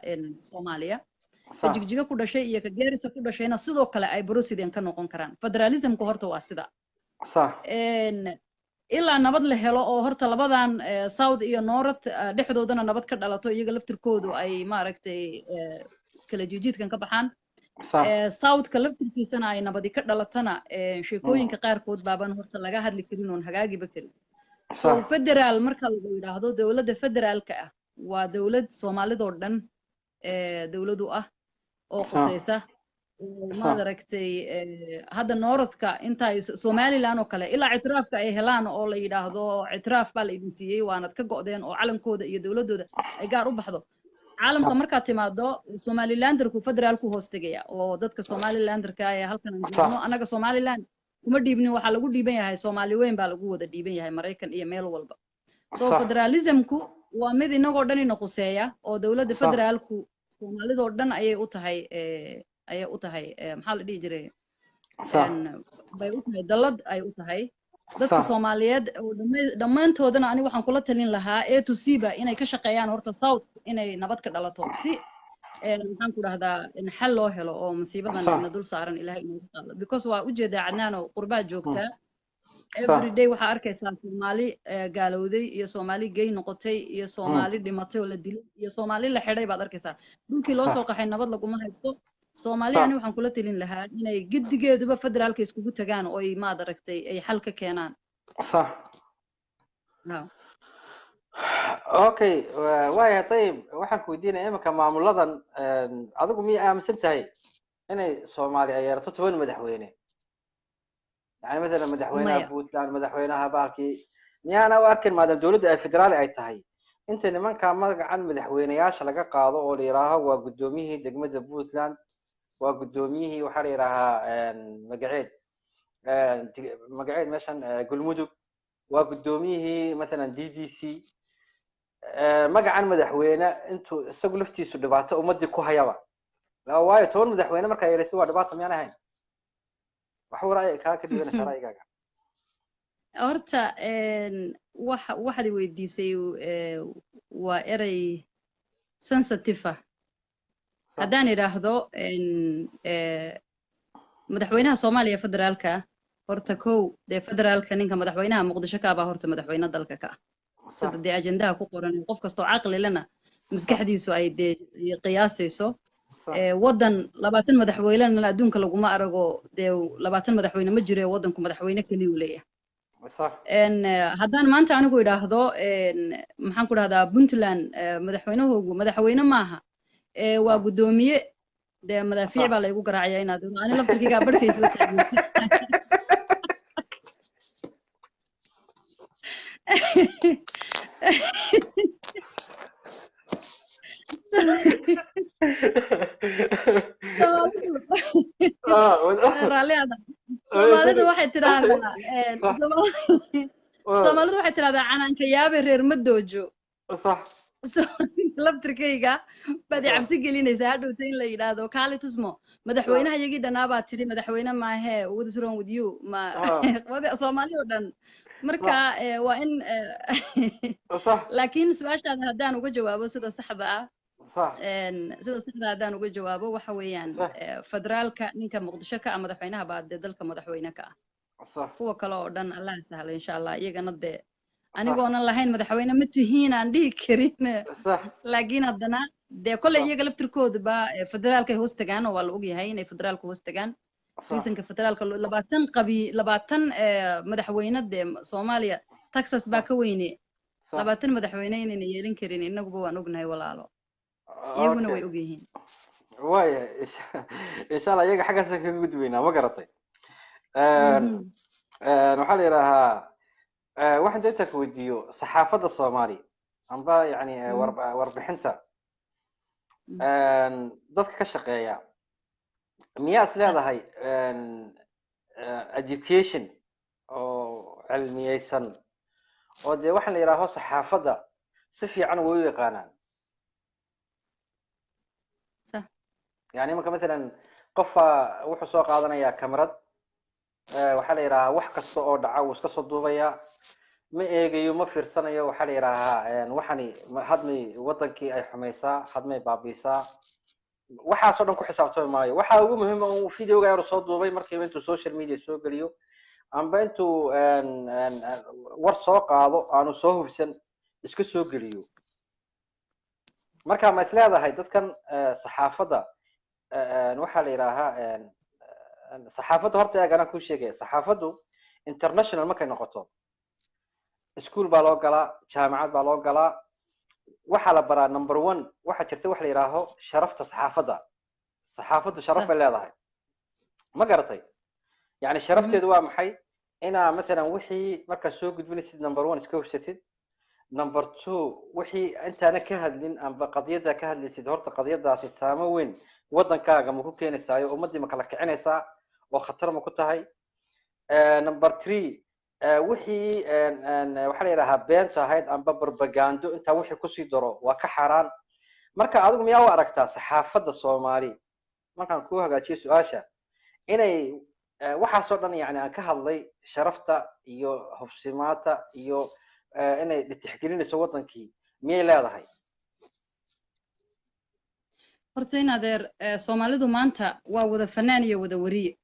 Soomaaliya, ka Jigjiga ku dhashay iyo ka Gaarisa ku dhashayna sidoo kale ay president ka noqon karaan. Federalismku horta waa sida. Ilaa nabad la helo oo horta labadan South iyo North dhexdoodana nabad ka dhalato, iyaga laftirkoodu ay maaragtay kala jiijiidkan ka baxaan, Southka laftirkiisana ay nabadi ka dhalatana, sheekooyinka qaarkood baaban horta laga hadli karin oon hagaagiba karin. So federaal marka lagu yidhaahdo, dowladda federaalka ah waa dowlad Soomaalidoo dhan dowladu ah oo qusaysa oo maad aragtay hadda Northka inta ay Somaliland oo kale ilaa ictiraafka ay helaan oo la yidhaahdo ictiraaf baa la idin siiyey, waanad ka go'deen, oo calankooda iyo dowladooda ay gaar u baxdo. Caalamka markaad timaado, Somalilanderku federaalku hoos tegaya, oo dadka Somalilanderka ee halkan aan joogno, annaga Somaliland kuma dhiibnin, waxaa lagu dhiiban yahay Soomaali weyn baa lagu wada dhiiban yahay Maraykan iyo meel walba. So federalismku waa mid inagoo dhan ina quseeya oo dowladda federaalku Soomaalidoo dhan ayay u tahay, ayay u tahay, maxaa la dhihi jiray, bay u tahay dallad ay u tahay dadka Soomaaliyeed oo dhammaantoodana. Ani waxaan kula talin lahaa A to C ba inay ka shaqeeyaan horta South inay nabad ka dhalato, si maxaan ku dhahdaa, in xal loo helo oo masiibadan ina dul saaran Ilaahay inooga qaado, because waa ujeedaa Cadnaano, qurbaa joogtaa, every day waxaa arkaysaa Soomaali gaalowday iyo Soomaali gay noqotay iyo Soomaali dhimatay oo la dilay iyo Soomaali la xidhay baad arkaysaa. Dhulkii loo soo qaxay nabad laguma haysto. Soomaali ani waxaan kula talin lahaa inay giddigeeduba federaalka iskugu tagaan oo ay maad aragtay ay xal ka keenaan. Ha. Okay, waaya. Tayib, waxaan ku weydiinaya iminka maamuladan, adigu miyay aaminsan tahay inay Soomaali ay yeelato 10 madaxweyne? Yani mathalan madaxweynaha Maya. Puntland, madaxweynaha bahalkii, miyaana u arkin maadaama dowladda ay federaali ay tahay, inta nimanka magacan madaxweyneyaasha laga qaado oo la yidhaaho waa guddoomiyihii degmada Puntland, waa guddoomiyihii waxaa la yidhaahaa magaceed magaceed meeshan Galmudug, waa guddoomiyihii mathalan DDC, magacan madaxweyne intuu isagu laftiisu dhibaato ummadii ku hayaba? Waayo 10 madaxweyne markaa yeelatid waa dhibaato, miyaan ahayn? Waxuu ra'yi kaa ka dhiibanaysaa ra'yigaaga? Horta waxa waxaad i weydiisay waa erey sensitive ah. Haddaan idhaahdo madaxweynaha Soomaaliya federaalka, horta kow dee federaalka ninka madaxweynaha Muqdisho ka baa horta madaxweyne dalka ka ah, sida dee ajendaha ku qoran, qof kastoo caqli lena maskaxdiisu ay dee qiyaasayso. Waddan 20 madaxweynena adduunka laguma arago. Dee 20 madaxweyne ma jire, waddanku madaxweyne keliyuu leeyahay. Haddaan maanta anigu idhaahdo, maxaan ku dhahdaa, Puntland madaxweynahoogu madaxweyne maaha, waa guddoomiye, dee madaafiic baa laygu garaacaya inaad ani laftirkaygaa barhkaysa u taagin. Raalliada, Soomaalidu waxay tidhaahdaa, Soomaalidu waxay tidhahdaa canaanka yaabe reer ma doojo. Laftirkayga baad i cabsi gelinaysaa hadhowta in la yidhaahdo kaali tusmo madaxweynaha iyagii dhanaa baa tidhi madaxweyne maahee. What is wrong with you? Ma Soomaali oo dhan marka waa in. Laakiin su-aashaada haddaan uga jawaabo sida saxda ah, sida saxda haddaan uga jawaabo, waxa weeyaan federaalka ninka Muqdisho ka ah madaxweynaha baa dee dalka madaxweyne ka ah. Kuwa kale oo dhan Allah sahla insha Allah. Iyagana dee anigoonan lahayn madaxweyne ma tihiin aan dhihi karin, laakiin haddana dee kolley iyaga laftirkooduba federaalkay hoos tagaan, oo waa la ogyahay inay federaalka hoos tagaan. Reasonka federaalka 20 qabi 20 madaxweyne dee Soomaaliya Texas baa ka weyne. 20 madaxweyne inayna yeelin karin innaguba waan ognahay walaalo, iyaguna way ogyihiin. Waaya, insha Allah iyaga xaggaasaan kaga gudbaynaa. Ma garatay? Waxaa la yidhaahaa, waxaan doontaa ka weydiiyo saxaafadda Soomaali amba yani warbixinta dadka ka shaqeeya, miyaa is leedahay education oo cilmiyeysan oo dee waxaan la yidhaaho saxaafadda si fiican way u yaqaanaan? Yani imanka mathalan qofa wuxuu soo qaadanayaa kamarad, waxaa la yidhahaa wax kasta oo dhaca wuu iska soo duubayaa, ma eegayo, ma fiirsanayo. Waxaa la yidhaahaa waxani hadmay wadankii ay xumaysaa, hadmay baabiisaa, waxaasoo dhan ku xisaabtami maayo. Waxa ugu muhiima uu videoga yar soo duubay markiiba intuu social media soo geliyo amba intuu war soo qaado aanu soo hubsan iska soo geliyo. Marka ma is leedahay dadkan saxaafadda, waxaa la yidhaahaa saxaafadda, horta eeg anaa kuu sheegaya, saxaafaddu international markay noqoto school baa loo galaa, jaamacad baa loo galaa, waxaa la baraa. Number one, waxaa jirta waxa la yidhaaho sharafta saxaafadda. Saxaafaddu sharaf bay leedahay, ma garatay? Yani sharafteedu waa maxay? Inaa mathalan wixii markaad soo gudbinaysid number one iska hubsatid, number two wixii intaana ka hadlin amba qadiyadda ka hadlaysid, horta qadiyadaasi saamo weyn waddankaaga ma ku keenaysaayo, ummaddii ma kala kicinaysaa oo khatar ma ku tahay? Number three, wixii waxaa la yidhahaa beenta ahayd amba propagando intaa wixii kusii daro waa ka xaaraan. Marka adigu miyaa u aragtaa saxaafadda Soomaali, markaan ku hagaajiyo su-aasha, inay waxaasoo dhan yani aan ka hadlay, sharafta iyo hubsimaata iyo inay tixgelinayso waddankii, miyay leedahay? Horta in adeer, Soomaalidu maanta waa wada fanaan iyo wada weriye.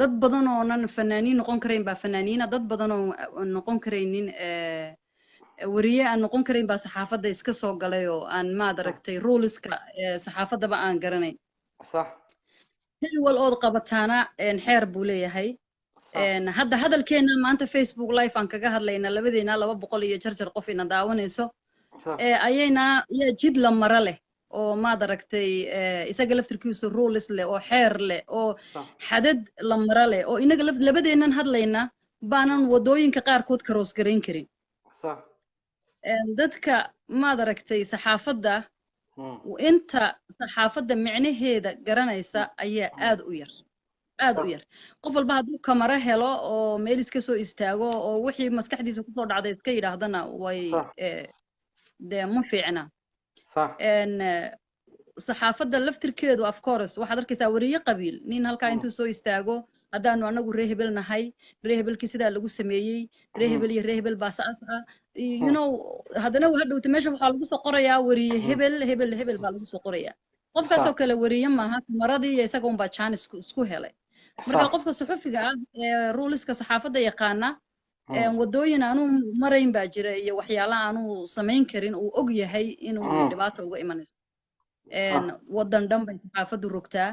Dad badan oonan fanaaniin noqon karayn baa fanaaniina, dad badan oo noqon karaynin weriye aan noqon karayn baa saxaafadda iska soo galay oo aan maad aragtay ruleska saxaafaddaba aan garanayn. Shay wal ood qabataana xeer buu leeyahay. Hadda hadalkeena maanta Facebook live aan kaga hadlaynaa labadeena, 200 iyo jarjar qof ina daawanayso, ayayna yaa jid la mara leh. Oo maad aragtay, isaga laftirkiisu rules leh oo xeer leh oo xadad la mara leh, oo inaga labadeennan hadlayna baanan wadooyinka qaarkood cross garayn karin. Dadka, maad aragtay, saxaafadda, inta saxaafadda micnaheeda garanaysa ayaa aad u yar, aad u yar. Qof walba hadduu kamaro helo oo meel iska soo istaago oo wixii maskaxdiisa kusoo dhacday iska yidhaahdana, way dee ma fiicna. Saxaafadda laftirkeedu, of course, waxaad arkaysaa weriye qabiil, nin halkaa intuu soo istaago, "Haddaanu anagu ree hebel nahay, ree hebelkii sidaa lagu sameeyey, ree hebel iyo ree hebel baa saas ah." Haddana hadhowta meesha waxaa lagu soo qorayaa weriye hebel, hebel, hebel baa lagu soo qorayaa. Qofkaasoo kale weriye maaha, kamaradii iyo isaga unbaa jaanis isku helay. Marka qofka suxufiga ah ee rules-ka saxaafadda yaqaana, wadooyin aanu marayn baa jira iyo waxyaala aanu samayn karin, uu og yahay inuu dhibaato uga imanayso. Waddan dhan bay saxaafaddu rogtaa.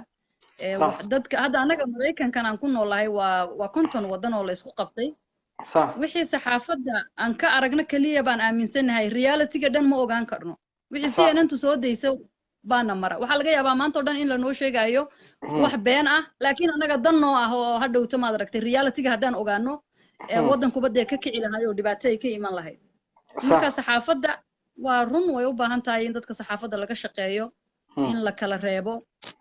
Dadka hadda annaga Maraykankan aan ku noolahay waa 50 waddan oo la isku qabtay. Wixii saxaafadda aan ka aragno keliya baan aaminsanahay, reality-ga dhan ma ogaan karno. Wixii CNN-tu soo daysa baana mara. Waxaa laga yaabaa maanta o dhan in lanoo sheegayo wax been ah, laakiin annaga dan noo ah, oo hadhowto, maad aragtay, reality-ga haddaan ogaano, waddankuba dee ka kici lahay oo dhibaato ay ka iman lahayd. Marka saxaafadda waa run, way u baahan tahay in dadka saxaafadda laga shaqeeyo, in la kala reebo,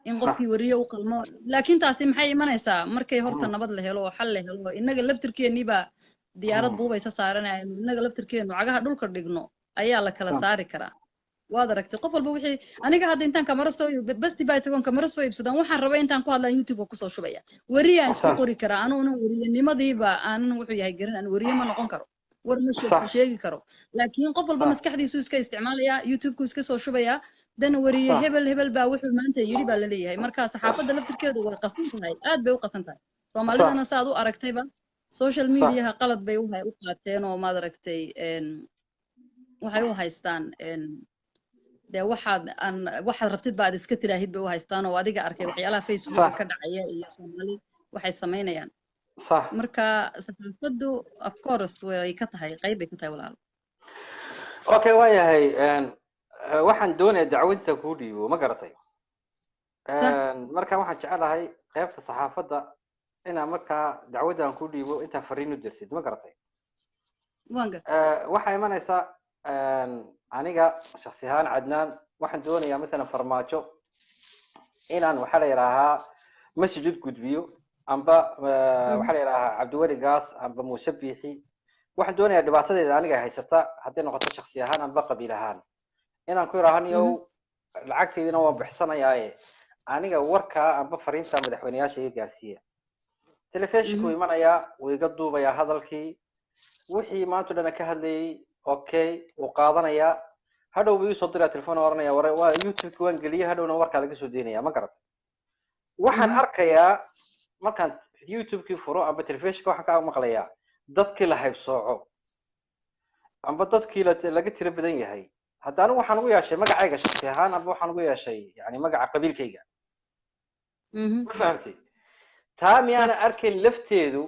in qofkii weriye u qalmo. Laakiin taasi maxay imanaysaa? Markay horta nabad la helo oo xal la helo, innaga laftirkeennii baa diyaarad buubaysa saaranaynu, innaga laftirkeennu cagaha dhulka dhigno, ayaa la kala saari karaa. Waad aragtay, qof walba wixii aniga hadda intaan kamaro soo basti baa tagoon kamaro soo iibsadaan, waxaan rabay intaan ku hadlaan YouTube kusoo shubaya, weriyaan isku qori karaa. Anuuna weriyanimadiiba aanan wuxuu yahay garan, aan weriye ma noqon karo, war ma sheegi karo. Laakiin qof walba maskaxdiisu iska isticmaalayaa, YouTube-ku iska soo shubayaa, dana weriye hebel hebel baa wuxuu maanta yidhi baa laleeyahay. Marka saxaafadda laftirkeedu way qasan tahay, aad bay u qasan tahay. Soomaalidana saad u aragtayba social media-ha qalad bay u qaateen, oo maad aragtay, waxay u haystaan dee waxaad aan waxaad rabtid baad iska tiraahid bay u haystaan. Oo adiga arkay waxyaalaha Facebooka ka dhacaya iyo Soomaali waxay samaynayaan. Marka saxaafaddu, of course, way ka tahay, qayb bay ka tahay, walaalo. Okay, waa yahay. Waxaan doonayaa dacwadinta kuu dhiibo, ma garatay? Marka waxaan jecelahay qaybta saxaafadda inaa markaa dacwaddan ku dhiibo, intaa fariin u dirtid, ma garatay? Waan gartay. Waxaa imanaysaa, aniga shaksi ahaan Cadnaan waxaan doonayaa masalan Farmaajo inaan, waxaa la yidhaahaa, message u gudbiyo, amba waxaa la yidhaahaa Cabdiweli Gaas amba Muuse Biixi. Waxaan doonayaa dhibaatadeeda aniga haysata, hadday noqoto shaksi ahaan amba qabiil ahaan, inaan ku yidhaaho, "Niyow, lacagteydina waan bixsanayaaye, aniga warkaa amba fariinta madaxweyneyaasha iga gaarsiiya." Telefishinku imanayaa, wuu iga duubayaa hadalkii wixii maanta o dhan ka hadlayay. Okay, wuu qaadanayaa, hadhow buu iisoo diraya telefon, oranaya, "War, waa YouTube-ki waan geliyay." Hadhowna warkaa laga soo daynaya, ma garat? Waxaan arkayaa markaan YouTube-kii furo amba telefishinka, waxaan ka maqlayaa dadkii la haybsooco amba dadkii laga tiro badan yahay. Hadda anigu waxaan ugu yeeshay magacayga shaksi ahaan, amba waxaan ugu yeeshay yani magaca qabiilkayga, ma fahamtay? Taa miyaana arkayn lafteedu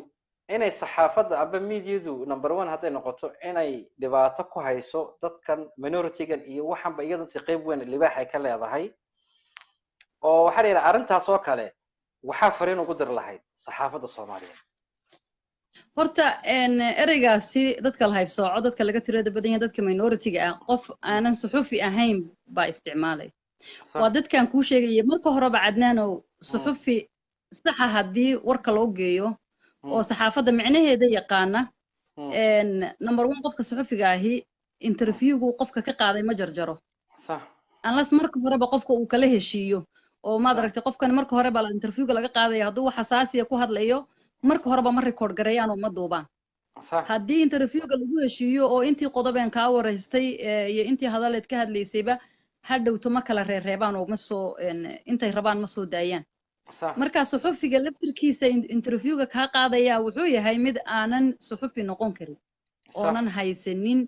inay saxaafadda amba mediadu number one hadday noqoto inay dhibaato ku hayso dadkan minority-gan iyo waxanba, iyadu inta qayb weyn libaax ay ka leedahay? Oo waxaa la yidhaha arrintaas oo kale, waxaa fariin ugu diri lahayd saxaafadda Soomaaliyeed? Horta ereygaasi, dadka la haybsooco, dadka laga tirada badan yahay, dadka minority-ga ah, qof aanan suxufi ahayn baa isticmaalay. Waa dadkan kuu sheegaya marka horeba, Cadnaanow. Suxufi saxa haddii warka loo geeyo oo saxaafadda micnaheeda yaqaana, number one, qofka suxufiga ahi interview-gu qofka ka qaaday ma jarjaro, unless marka horeba qofka uu kala heshiiyo oo, maad aragtay, qofkan marka hore baa interview-ga laga qaadaya hadduu wax xasaasiya ku hadlayo, marka horeba ma record gareeyaan oo ma duubaan. Haddii interview-ga lagu heshiiyo oo intii qodobeen kaa waraystay iyo intii hadaleed ka hadlaysayba, hadhowto ma kala reereebaan oo ma soo intay rabaan ma soo daayaan. Marka suxufiga laftirkiisa interview-ga kaa qaadaya wuxuu yahay mid aanan suxufi noqon karin, oonan haysanin,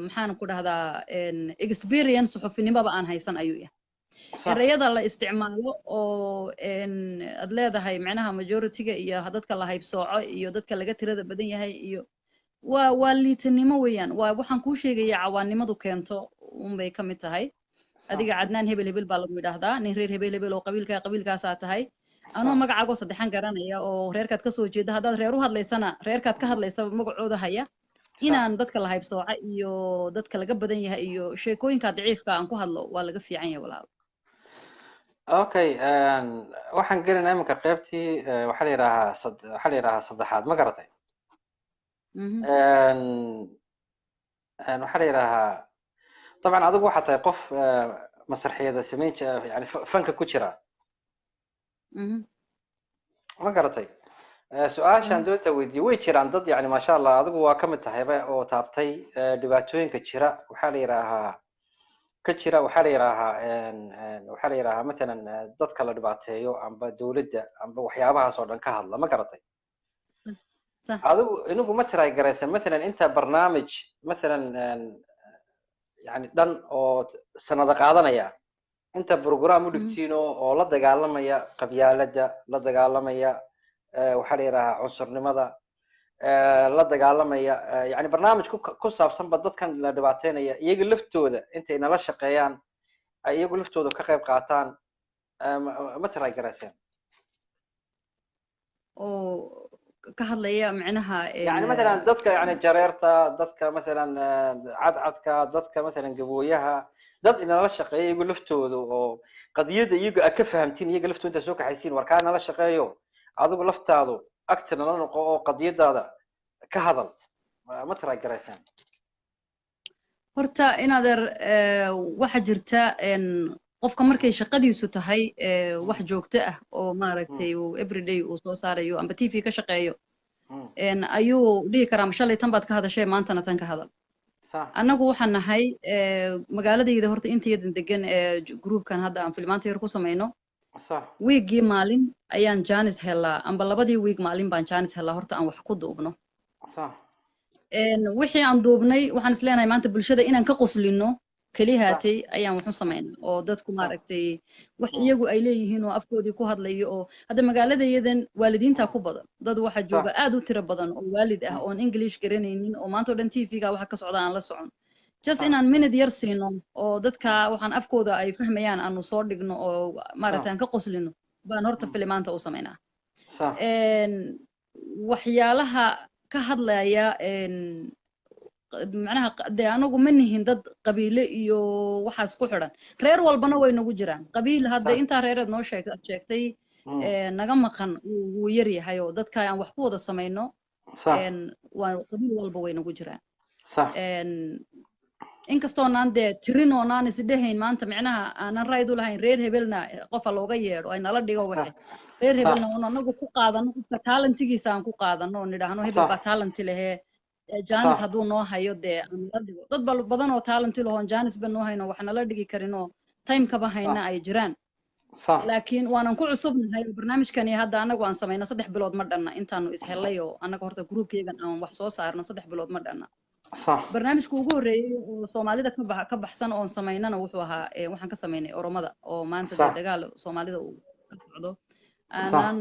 maxaan ku dhahdaa, experience suxufinimoba aan haysan ayuu yahay. Ereyada la isticmaalo oo aad leedahay, macnaha majority-ga iyo dadka la haybsooco iyo dadka laga tirada badan yahay iyo waa liitanimo weeyaan. Waa waxaan kuu sheegaya cawaannimadu keento unbay ka mid tahay. Adiga Cadnaan hebel hebel baa lagu yidhaahdaa, nin reer hebel hebel oo qabiilkaa qabiilkaasaa tahay, anoo magacaagoo saddexan garanaya oo reerkaad kasoo jeeda, haddaad reer u hadlaysana reerkaad ka hadlaysa magacooda haya, inaan dadka la haybsooca iyo dadka laga badan yahay iyo sheekooyinka daciifka aan ku hadlo waa laga fiican yahay, walaalo. Okay, waxaan gelaynaa iminka qaybtii waxaa la yidhaahaa waxaa la yidhaahaa saddexaad, ma garatay? Waxaa la yidhaahaa, dabcan adigu waxaa tahay qof masraxiyada samayn yani fanka ku jira, ma garatay? Su-aashaan doonta weydiiye, way jiraan dad, yani maasha Allah, adigu waa ka mid tahayba oo taabtay dhibaatooyinka jira, waxaa la yidhaahaa ka jira, waxaa la yidhaahaa waxaa la yidhaahaa matalan dadka la dhibaateeyo amba dowladda amba waxyaabahaas oo dhan ka hadla, ma garatay? Adigu inagu ma try garaysan matalan inta barnaamij matalan yani dhan oo sanado qaadanaya, inta program u dhigtiin oo la dagaalamaya qabyaaladda, la dagaalamaya waxaa la yidhahaa cunsurnimada, la dagaalamaya yani barnaamij ku saabsanba dadkan la dhibaateynaya, iyaga laftooda intay nala shaqeeyaan ay iyagu laftooda ka qayb qaataan, ma try garayseen? Oo ka hadlaya micnaha? Yani matalan dadka yani jareerta, dadka matalan cadcadka, dadka matalan gabooyaha, dad inala shaqeeya iyagu laftooda oo qadiyadda iyagu aad ka fahamtiin, iyaga laftooda intaa soo kaxaysiin, war kaa nala shaqeeyo, adigu laftaadu agta nala noqo oo qadiyadaada ka hadal, ma try garaysaan? Horta inadeer, waxa jirta qofka markay shaqadiisu tahay wax joogto ah oo maaragtay uu everyday uu soo saarayo amba TV ka shaqeeyo, ayuu dhihi karaa shalay tan baad ka hadashay, maantana tan ka hadal. Annagu waxaan nahay magaaladayda horta intayadan degan ee groupkan hadda aan filmaanta yar ku samayno, wiiggii maalin ayaan chance helaa amba 2dii wiig maalin baan chance helaa horta aan wax ku duubno. Wixii aan duubnay waxaan is leenahay maanta bulshada inaan ka qoslino kelihaatay ayaan wax u samaynaa oo dadku maaragtay wax iyagu ay leeyihiin oo afkoodii ku hadlayo. Oo hadda magaaladayadan waalidiinta ku badan, dad waxaa jooga aad u tiro badan oo waalid ah oon English garanaynin oo maanta oo dhan TV-ga waxa ka socda aan la socon. Just inaan minute yar siino oo dadka waxaan afkooda ay fahmayaan aanu soo dhigno oo maaragtay aan ka qoslino baan horta filimaanta u samaynaa. Waxyaalaha ka hadlaya macnaha dee anagu ma nihin dad qabiile iyo waxaas ku xidhan, reer walbana way nagu jiraan qabiil. Hadda intaa reereed noo sheegtay naga maqan wuu yar yahay oo dadka aan wax ku wada samayno waa qabiil walba way nagu jiraan. Inkastoo naan dee tirin oo naan isdhehayn maanta micnaha aanan right u lahayn reer hebelna qofa looga yeedho ay nala dhigo waxe reer hebelna oon anagu ku qaadano, qofka talentigiisa aan ku qaadano oo nidhaahno hebel baa talenti lehee, chance hadduu noo hayo dee aan nala dhigo. Dad badan oo talenti lahoon chance ba noo hayno, wax nala dhigi karin oo timekaba hayna ay jiraan, laakiin waanan ku cusubnahay barnaamijkani. Hadda anagu aan samayno 3 bilood ma dhanna intaanu ishelay oo annaga horta groupkeegan aan wax soo saarno 3 bilood ma dhanna. Barnaamijka ugu horreeyey oo Soomaalida ka baxsan oon samaynana wuxuu ahaa waxaan ka samaynay Oromada oo maanta dee dagaal Soomaalida uu ka socdo. Aanaan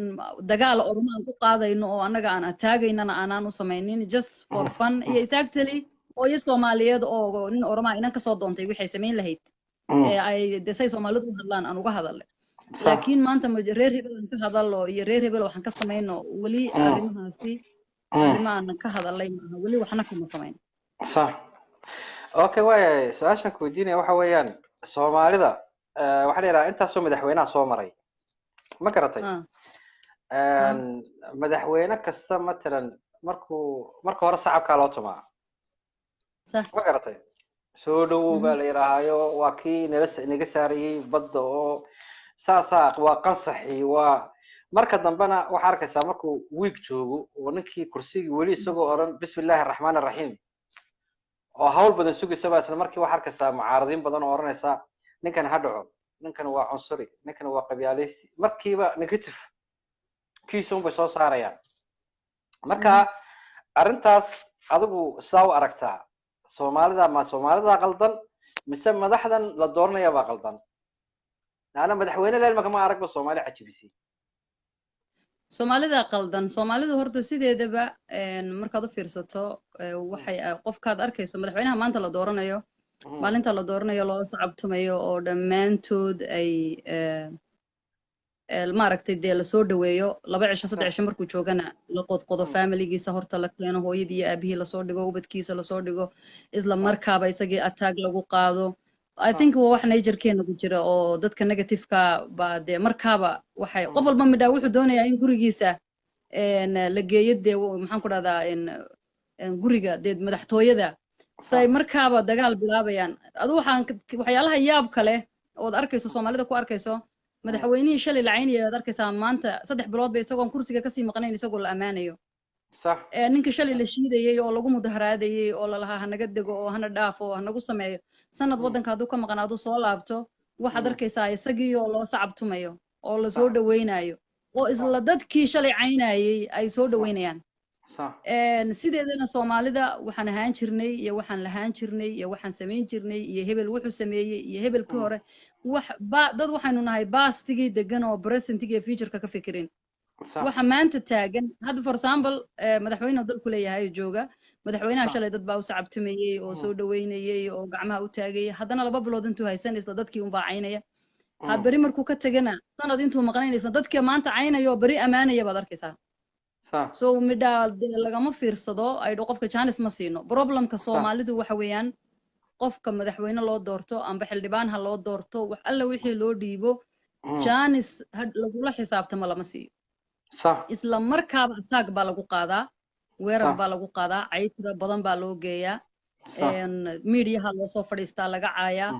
dagaal Oromo aan ku qaadayno oo annaga aan ataagaynana aanaan u samaynin, just for fun iyo exactly hooyo Soomaaliyeed oo nin Oromaa inan kasoo doontay waxay samayn lahayd ee ay dee say Soomaalidu u hadlaan aan uga hadalnay. Laakiin maanta reer hebel aan ka hadallo iyo reer hebel waxaan ka samayno, weli arrimahaasi arrimo aanan ka hadalay maaha, weli waxna kama samayn. Sax, okay, waayahay. Su-aashan ku weydiinaya waxa weeyaan, Soomaalida waxaa la yidhaha intaasoo madaxweynaha soo maray, ma garatay? Madaxweyne kasta matalan markuu marka hore sacabkaa loo tumaa, ma garatay? Soo dhowow baa la yidhaahayo, waa kii nala naga saarayey badda oo saasaa waa qansaxi. Waa marka dambena waxaa arkaysaa markuu wiig joogo oo ninkii kursigii weli isagoo odhan bismi illaahi araxmaan araxiim oo hawl badan sugaysa baa isla markii waxaa arkaysaa mucaaradiin badan oo odhanaysa ninkan ha dhaco, ninkan waa cunsuri, ninkan waa qabyaalaysi. Markiiba negative kiisa unbay soo saarayaan. Marka arrintaas adigu sidaa u aragtaa, Soomaalida ma Soomaalida qaldan mise madaxdan la dooranaya baa qaldan? Laana madaxweyne leelmaka ma aragba Soomaali cajibisay. Soomaalida qaldan. Soomaalidu horta sideedaba markaad u fiirsato waxay qofkaad arkayso madaxweynaha maanta la dooranayo Maalinta la dooranayo loo sacabtumayo oo dhammaantood ay maaragtay dee lasoo dhaweeyo, 2 cisho, 3 cisho markuu joogana la qodqodo, familigiisa horta la keeno, hooyadii iyo aabihii lasoo dhigo, ubadkiisa lasoo dhigo, isla markaaba isagii attack lagu qaado. I think waa wax naturekeena ku jira oo dadka negativeka baa dee markaaba waxay qof walba midhaa wuxuu doonayaa in gurigiisa la geeyo, dee maxaan ku dhahdaa, guriga dee madaxtooyada say markaaba dagaal bilaabayaan. Adu waxaan waxyaalaha yaab kale ood arkayso Soomaalida ku arkayso, madaxweynihii shalay lacaynaya aad arkaysaa maanta 3 bilood ba isagoon kursiga kasii maqnayn isagoo la ammaanayo. Ninka shalay la shiidayey oo lagu mudaharaadayey oo lalahaa hanaga dego oo hana dhaafo oo hanagu sameeyo, sanad waddanka hadduu ka maqnaado soo laabto, waxaad arkaysaa isagii oo loo sacabtumayo oo lasoo dhaweynayo oo isla dadkii shalay caynayey ay soo dhaweynayaan. Sideedana Soomaalida waxaan ahaan jirnay iyo waxaan lahaan jirnay iyo waxaan samayn jirnay iyo hebel wuxuu sameeyey iyo hebelkii hore wax ba dad waxaynu nahay pastigii degan oo presentigii iyo futureka ka fikirin. Waxa maanta taagan hadda, for example, madaxweyne dalku leeyahay oo jooga, madaxweynaha shalay dad baa u sacabtumayey oo soo dhaweynayey oo gacmaha u taagayay. Haddana 2 bilood intuu haysan isla dadkii unbaa caynaya. Ha beri markuu ka tegana, sanad intuu maqnayn isla dadkii maanta caynaya oo beri ammaanaya baad arkaysaa. So midhaa dee lagama fiirsado aydho qofka chance ma siino. Problemka Soomaalidu waxa weeyaan qofka madaxweyne loo doorto amba xildhibaan ha loo doorto, wax alla wixii loo dhiibo, chance lagula xisaabtamo lama siiyo. Isla markaaba attack baa lagu qaadaa, weerar baa lagu qaadaa, cay tiro badan baa loo geeyaa, miidiyaha loo soo fadhiistaa, laga caayaa.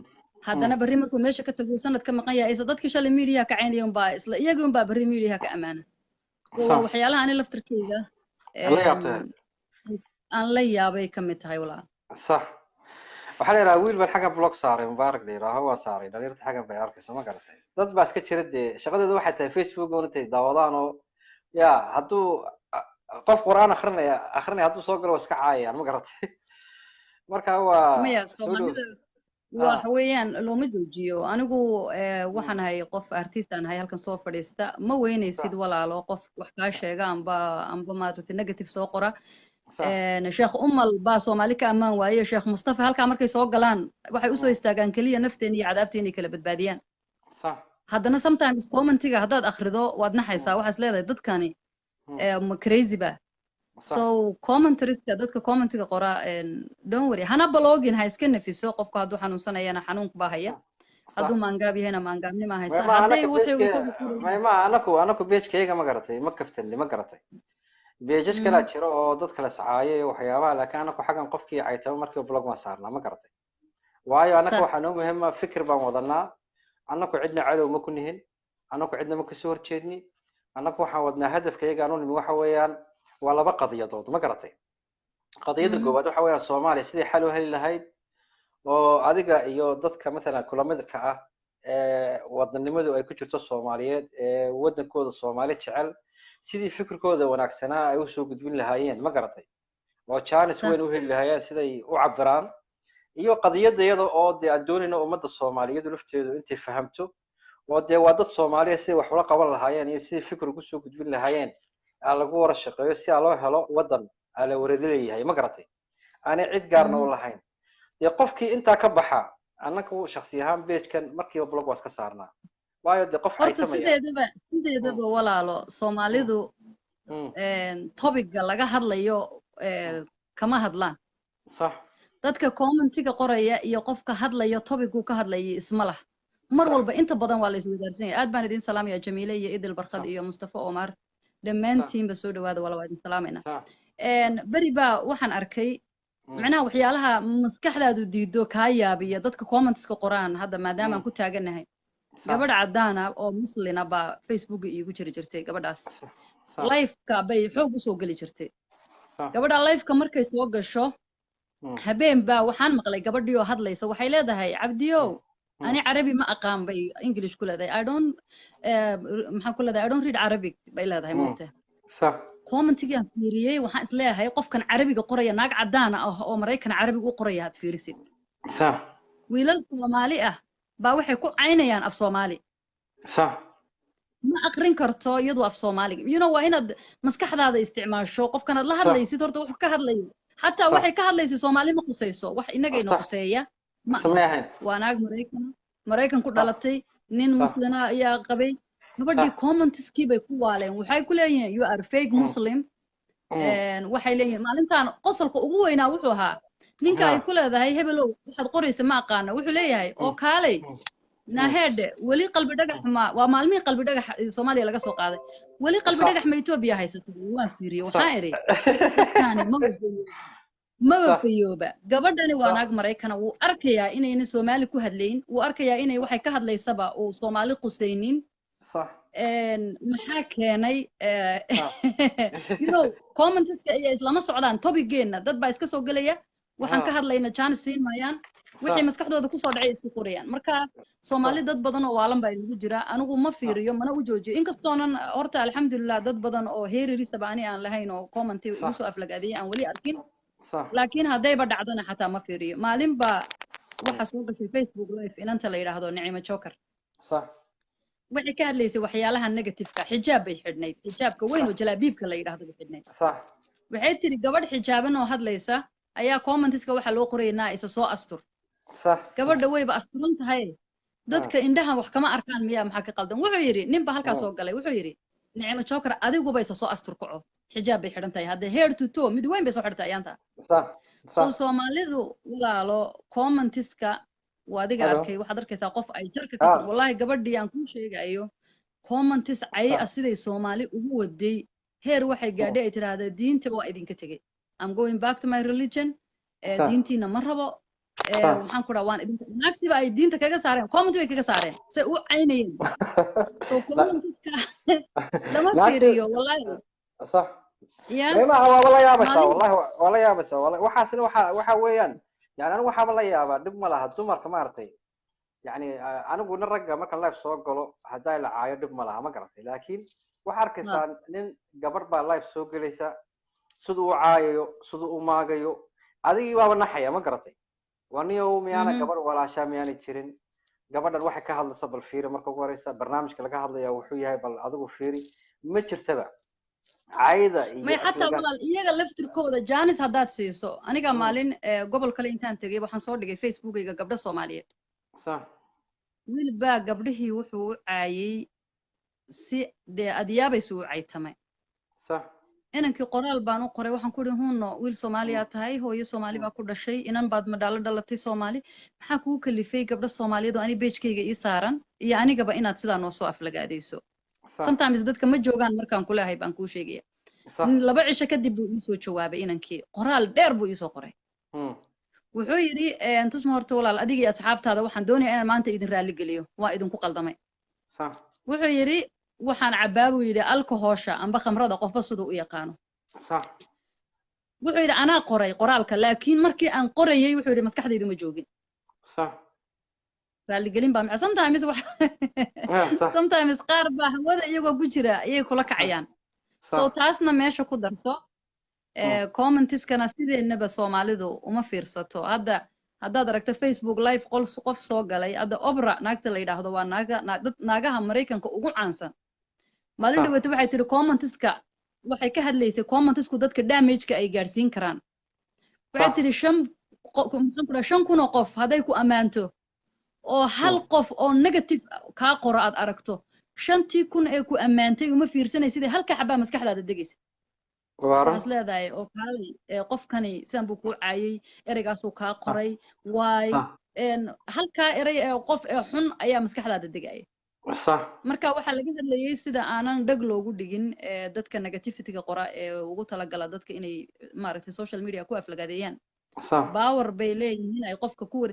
Haddana berri markuu meesha ka tago, sanad ka maqan yahay, isla dadkii shalay miidiyaha ka caynaya unbaa isla iyagii unbaa berri miidiyaha ka ammaana. Waa waxyaalaha ani laftarkeyga aan la yaabay ka mid tahay, walaal. Sax. Waxaa la yidhaha wiil baan xagga block saaray, Mubaarak la yidhaaho waa saaray. Dhalinyarta xaggan bay arkaysa, ma garatay? Dad baa iska jira dee shaqadooda waxay tahay Facebook un intay daawadaan oo ya hadduu qof Qur'aan akrinaya hadduu soo galo waa iska caayayaan, ma garatay? Marka waa Maya, Soomaalida waxa weeyaan looma joojiyo. Anigu waxaan ahay qof artist aan ahay, halkan soo fadhiista. Ma weynaysid, walaalo, qof wax kaa sheega amba maaragtay negative soo qora. Sheekh Umal baa Soomaali ka ammaan waaye. Sheekh Mustafa halkaa markay soo galaan waxay usoo istaagaan keliya nafteena iyo cadaabteena inay kala badbaadiyaan. Haddana sometimes commentiga haddaad akhrido waad naxaysaa, waxaad leedahay dadkani ma crazy ba? So commentarieska, dadka commentiga qora, don't worry, hana blockgin, ha iska nafiso. Qofku hadduu xanuunsanayana xanuunka baa haya, hadduu maangaab yahayna maangaabnima haysa, hadday wuxuu isagu Mayma, anaku pagekayga, ma garatay, ma kaftani, ma garatay, pages kalaa jiro oo dad kala sacaayo iyo waxyaabaha, laakiin anaku xaggan qofkii caytamo markiiba block baan saarnaa, ma garatay? Waayo anaka waxaa noo muhiima fikir baan wadanaa. Annaku cidna cadow ma ku nihin, annaku cidna ma kasoo horjeedni. Annaku waxaan wadnaa hadafkayaga aan u nimi waxa weeyaan waa laba qadiyadood, ma garatay? Qadiyadda koowaad waxa weeyaan Soomaaliya sidii xal u heli lahayd oo adiga iyo dadka mathalan kula midka ah ee wadanimadu ay ku jirto Soomaaliyeed ee waddankooda Soomaali jecel sidii fikirkooda wanaagsanaa ay usoo gudbin lahaayeen, ma garatay, oo chance weyn u heli lahaayeen siday u cabiraan, iyo qadiyadda iyada oo dee aan doonayno ummadda Soomaaliyeed lafteedu intay fahamto oo dee waa dad Soomaaliya siday wax ula qaban lahaayeen iyo sidai fikir ugu soo gudbin lahaayeen aa lagu wara shaqeeyo si aa loo helo waddan aa la waradi leeyahay, ma garatay, aanay cid gaarna u lahayn. Dee qofkii intaa ka baxa, annagu shaksi ahaan pagekan markiiba block waa iska saarnaa, waayo dee qof Horta caysamaya. Sideedaba, walaalo, Soomaalidu topiga laga hadlayo kama hadlaan. Dadka commentiga qoraya iyo qofka hadlaya topicuu ka hadlayay isma lah mar walba. Inta badan waa la isweydaarsanaya. Aad baan idin salaamaya, Jamiile iyo Idil Barkad iyo Mustafa Omar, dhammaantiinba soo dhawaada wala, waa idin salaamayna. Beri baa waxaan arkay macnaha waxyaalaha maskaxdaadu diido kaa yaabiya dadka commentska qoraan hadda maadaama aan ku taaganahay. Gabadh caddaana oo muslina baa Facebooka iigu jiri jirtay. Gabadhaas liveka bay xoog usoo geli jirtay. Gabadha liveka markay soo gasho, habeen baa waxaan maqlay gabadhii oo hadlaysa. Waxay leedahay, "Cabdiyow, ani Carabi ma aqaan," bay English ku leedahay. "I don't," maxaan ku leedahay, "I don't read Arabic," bay leedahay. Moogta commentigii aan fiiriyey, waxaan is leeyahay qofkan Carabiga qoraya naag caddaana ah oo Maraykan Carabiga u qoraya had fiirisid. Wiilal Soomaali ah baa waxay ku caynayaan af Soomaali. Ma aqrin karto iyadu af Soomaaliga. Waa inaad maskaxdaada isticmaasho qofkanaad la hadlaysid. Horta wuxuu ka hadlayo xataa waxay ka hadlaysa Soomaali ma qusayso, wax inagayna quseeya. Ma samee ahayn. Waa naag Maraykana, Maraykan ku dhalatay, nin muslina ayaa qabay. Gabadhii commentskii bay ku waaleen, waxay ku leeyihiin, "You are fake Muslim." Waxay leeyihiin, maalintan qosolka ugu weynaa wuxuu ahaa ninka ay ku leedahay, "Hebelow, waxaad qoraysa ma aqaana." Wuxuu leeyahay, "Oo kaalay naheedhe, weli Qalbi Dhagax ma waa maalmihii Qalbi Dhagax Soomaaliya laga soo qaaday, weli Qalbi Dhagax ma Etoobiya haysata?" Waan fiiriyey, waxaan idhi, dadkaani maba maba fayooba. Gabadhani waa naag Maraykana, wuu arkayaa inayna Soomaali ku hadlayn, wuu arkayaa inay waxay ka hadlaysaba uu Soomaali qusaynin. Maxaa keenay? Commentska ayaa islama socdaan topicgeenna. Dad baa iska soo gelaya, waxaan ka hadlayna jaanis siin maayaan, wixii maskaxdooda kusoo dhacay isku qorayaan. Marka Soomaali dad badan oo waalan baa inagu jira. Anigu ma fiiriyo mana u joojiyo, inkastoonan horta alxamdulilah dad badan oo heeririsaba ani aan lahayn oo comment igu soo aflagaadiyay aan weli arkin, laakiin haddayba dhacdona xataa ma fiiriyo. Maalin baa waxaa soo gashay Facebook Live inanta la yidhaahdo Nicimo Joker. Waxay ka hadlaysay waxyaalaha negativeka. Xijaab bay xidhnayd, xijaabka weyn oo jalaabiibka la yidhaahdo bay xidhnayd. Waxay tiri, gabadh xijaaban oo hadlaysa ayaa commentska waxaa loo qoraynaa, "Isa soo astur." Gabadha wayba asturan tahay, dadka indhahan wax kama arkaan miyaa? Maxaa ka qaldan? Wuxuu yidhi, nin ba halkaa soo galay, wuxuu yidhi, "Nicimo Joker, adiguba isa soo astur kaco." Xijaab bay xidhan tahay hadda, head to toe mid weyn bay soo xidhatay ayaanta. So Soomaalidu, walaalo, commentiska waa adiga arkay. Waxaad arkaysaa qof ay jarka ka tur. Wallahi gabadhii aan kuu sheegayo commentis cay ah siday Soomaali ugu waday, heer waxay gaadhay ay tidhaahdaa, "Diinta waa idinka tegey, I'm going back to my religion, diintiina ma rabo." Maxaan ku dhaha, waan idinka naagtiiba ay diinta kaga saareen, comment bay kaga saareen say u caynayeen. So commentiska lama fiiriyo wallahi. Ya maaha, waaba la yaabaysaa, wallahi waa la yaabaysaa. Waxaasna waxa weeyaan, yani anigu waxaaba la yaabaa, dhib ma laha dumarka maaragtay. Yani anigu nin ragga markaan live soo galo haddaa la caayo dhib ma laha, ma garatay? Laakiin waxaa arkaysaa nin gabadh baa live soo gelaysa, siduu u caayayo, siduu u maagayo, adigii baaba naxaya, ma garatay? Waa niyow, miyaana gabadh walaashaa miyaana jirin? Gabadhan waxay ka hadlaysa bal fiiri. Marka ugu horeysa barnaamijka laga hadlaya wuxuu yahay bal adigu fiiri. Ma jirtaba cayda iyo May, xataa walaal, iyaga laftirkooda jaanis haddaad siiso. Aniga maalin gobol kale intaan tegay waxaan soo dhigay Facebookayga gabdho Soomaaliyeed. Wiil baa gabdhihii wuxuu u caayay si dee adiyaabaysu u caytamay. Inankii qoraal baan u qoray, waxaan ku ihi, "Hunno, wiil Soomaaliyaa tahay, hooyo Soomaali baa ku dhashay, inan baad madhaalo dhalatay Soomaali, maxaa kugu kalifay gabdho Soomaaliyeed oo ani pagekayga ii saaran iyo anigaba inaad sidaa noo soo aflagaadayso?" Sometimes dadka ma joogaan markaan kuleehay baan kuu sheegaya. 2 cisho kadib buu iisoo jawaabay inankii, qoraal dheer buu iisoo qoray. Wuxuu yidhi, "Tusma, horta walaal, adiga iyo asxaabtaada waxaan doonayaa inaan maanta idin raalli geliyo, waa idinku qaldamay." Wuxuu yidhi, "Waxaan cabbaa," buu yidhi, "alcoholsha amba khamrada, qofba siduu u yaqaano." Wuxuu yidhi, "Anaa qoray qoraalka, laakiin markii aan qorayay," wuxuu yidhi, "maskaxdaydu ma joogin." Raalligelin baa maxay? Sometimes qaar baa hawada iyagoo ku jira ayay kula kacayaan. So taasna meesha ku darso. Commentiskana sideennaba Soomaalidu uma fiirsato. Hadda haddaad aragto Facebook Live qol qof soo galay, hadda Obra naagta la yidhaahdo waa naaga dad naagaha Maraykanka ugu caansan. Maalin dhaweyta waxay tiri commentiska, waxay ka hadlaysay commentisku dadka damageka ay gaadhsiin karaan. Waxay tiri, shan maxaan ku dhahay, 5,000 oo qof hadday ku ammaanto oo hal qof oo negative kaa qoro aad aragto, 5,000 ee ku ammaantay uma fiirsanaysid, halka xabaa maskaxdaada degaysa. Waxaas leedahay, "Oo kaalay, qofkani sidan buu kuu caayay, ereygaasuu kaa qoray, waay." Halkaa erey ee qof ee xun ayaa maskaxdaada degaya. Marka waxaa laga hadlayay sida aanan dheg loogu dhigin dadka negativityga qora ee ugu talagala dadka inay maaragtay social media ku aflagaadeeyaan. Power bay leeyihiin ay qofka ku war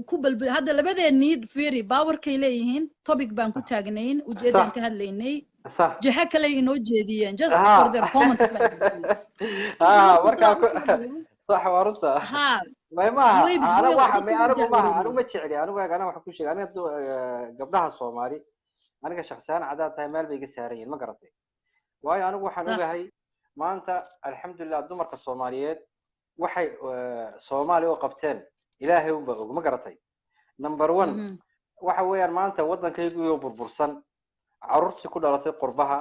ku balbal. Hadda labadeennii fiiri, powerkay leeyihiin. Topic baan ku taagnayn, ujeedaan ka hadlaynay, jaha kale inoo jeediyeen just for their comments. Markaa sax, waa runta. May maaha, anigu waxa may anigu maaha, anigu ma jecli. Anigu ana waxa ku sheegay, aniga gabdhaha Soomaali, aniga shakhsiyan cadaad tahay meel bay iga saaran yihiin, ma garatay? Waayo anigu waxaan ogahay maanta, alxamdulilah, dumarka Soomaaliyeed waxay Soomaaliya u qabteen Ilaahay unba og, ma garatay? Number one waxa weeyaan, maanta waddankaygu burbursan, carruurtii ku dhalatay qurbaha,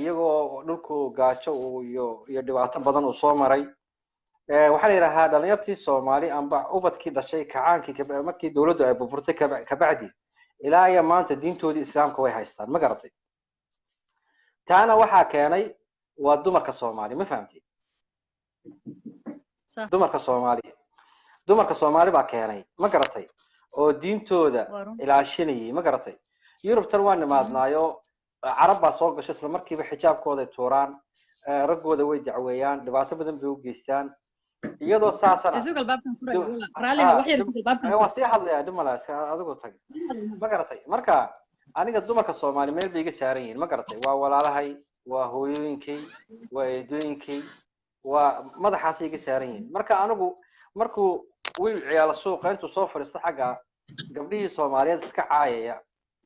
iyagoo dhulku gaajo uu iyo dhibaato badan uu soo maray. Waxaa la yidhahaa dhalinyartii Soomaali amba ubadkii dhashay kacaankii markii dowladdu ay burburtay kabacdi ilaa iyo maanta diintoodii Islaamka way haystaan, ma garatay? Taana waxaa keenay waa dumarka Soomaali, ma fahamtay? Sax. Dumarka Soomaali baa keenay, ma garatay, oo diintooda Waa run. ilaashinayay, ma garatay? Yurubtan waa nimaadnaayo, Carab baa soo gasho, isla markiiba xijaabkooday tuuraan, raggooda way dacweeyaan, dhibaato badan bay u geystaan, iyadoo saasana Isug albaabkan furaya walaal, raalliha wax yar, isug albaabkan. Waan sii hadlayaa, dhib mala, adigu tag, ma garatay? Marka aniga dumarka Soomaali meel bay iga saaran yihiin, ma garatay? Waa walaalahay, waa hooyooyinkay, waa eedooyinkay, waa madaxaasay iga saaran yihiin. Marka anigu markuu wiil ciyaala suuqa intuu soo fadhiisto xagga gabdhihii Soomaaliyeed iska caayaya,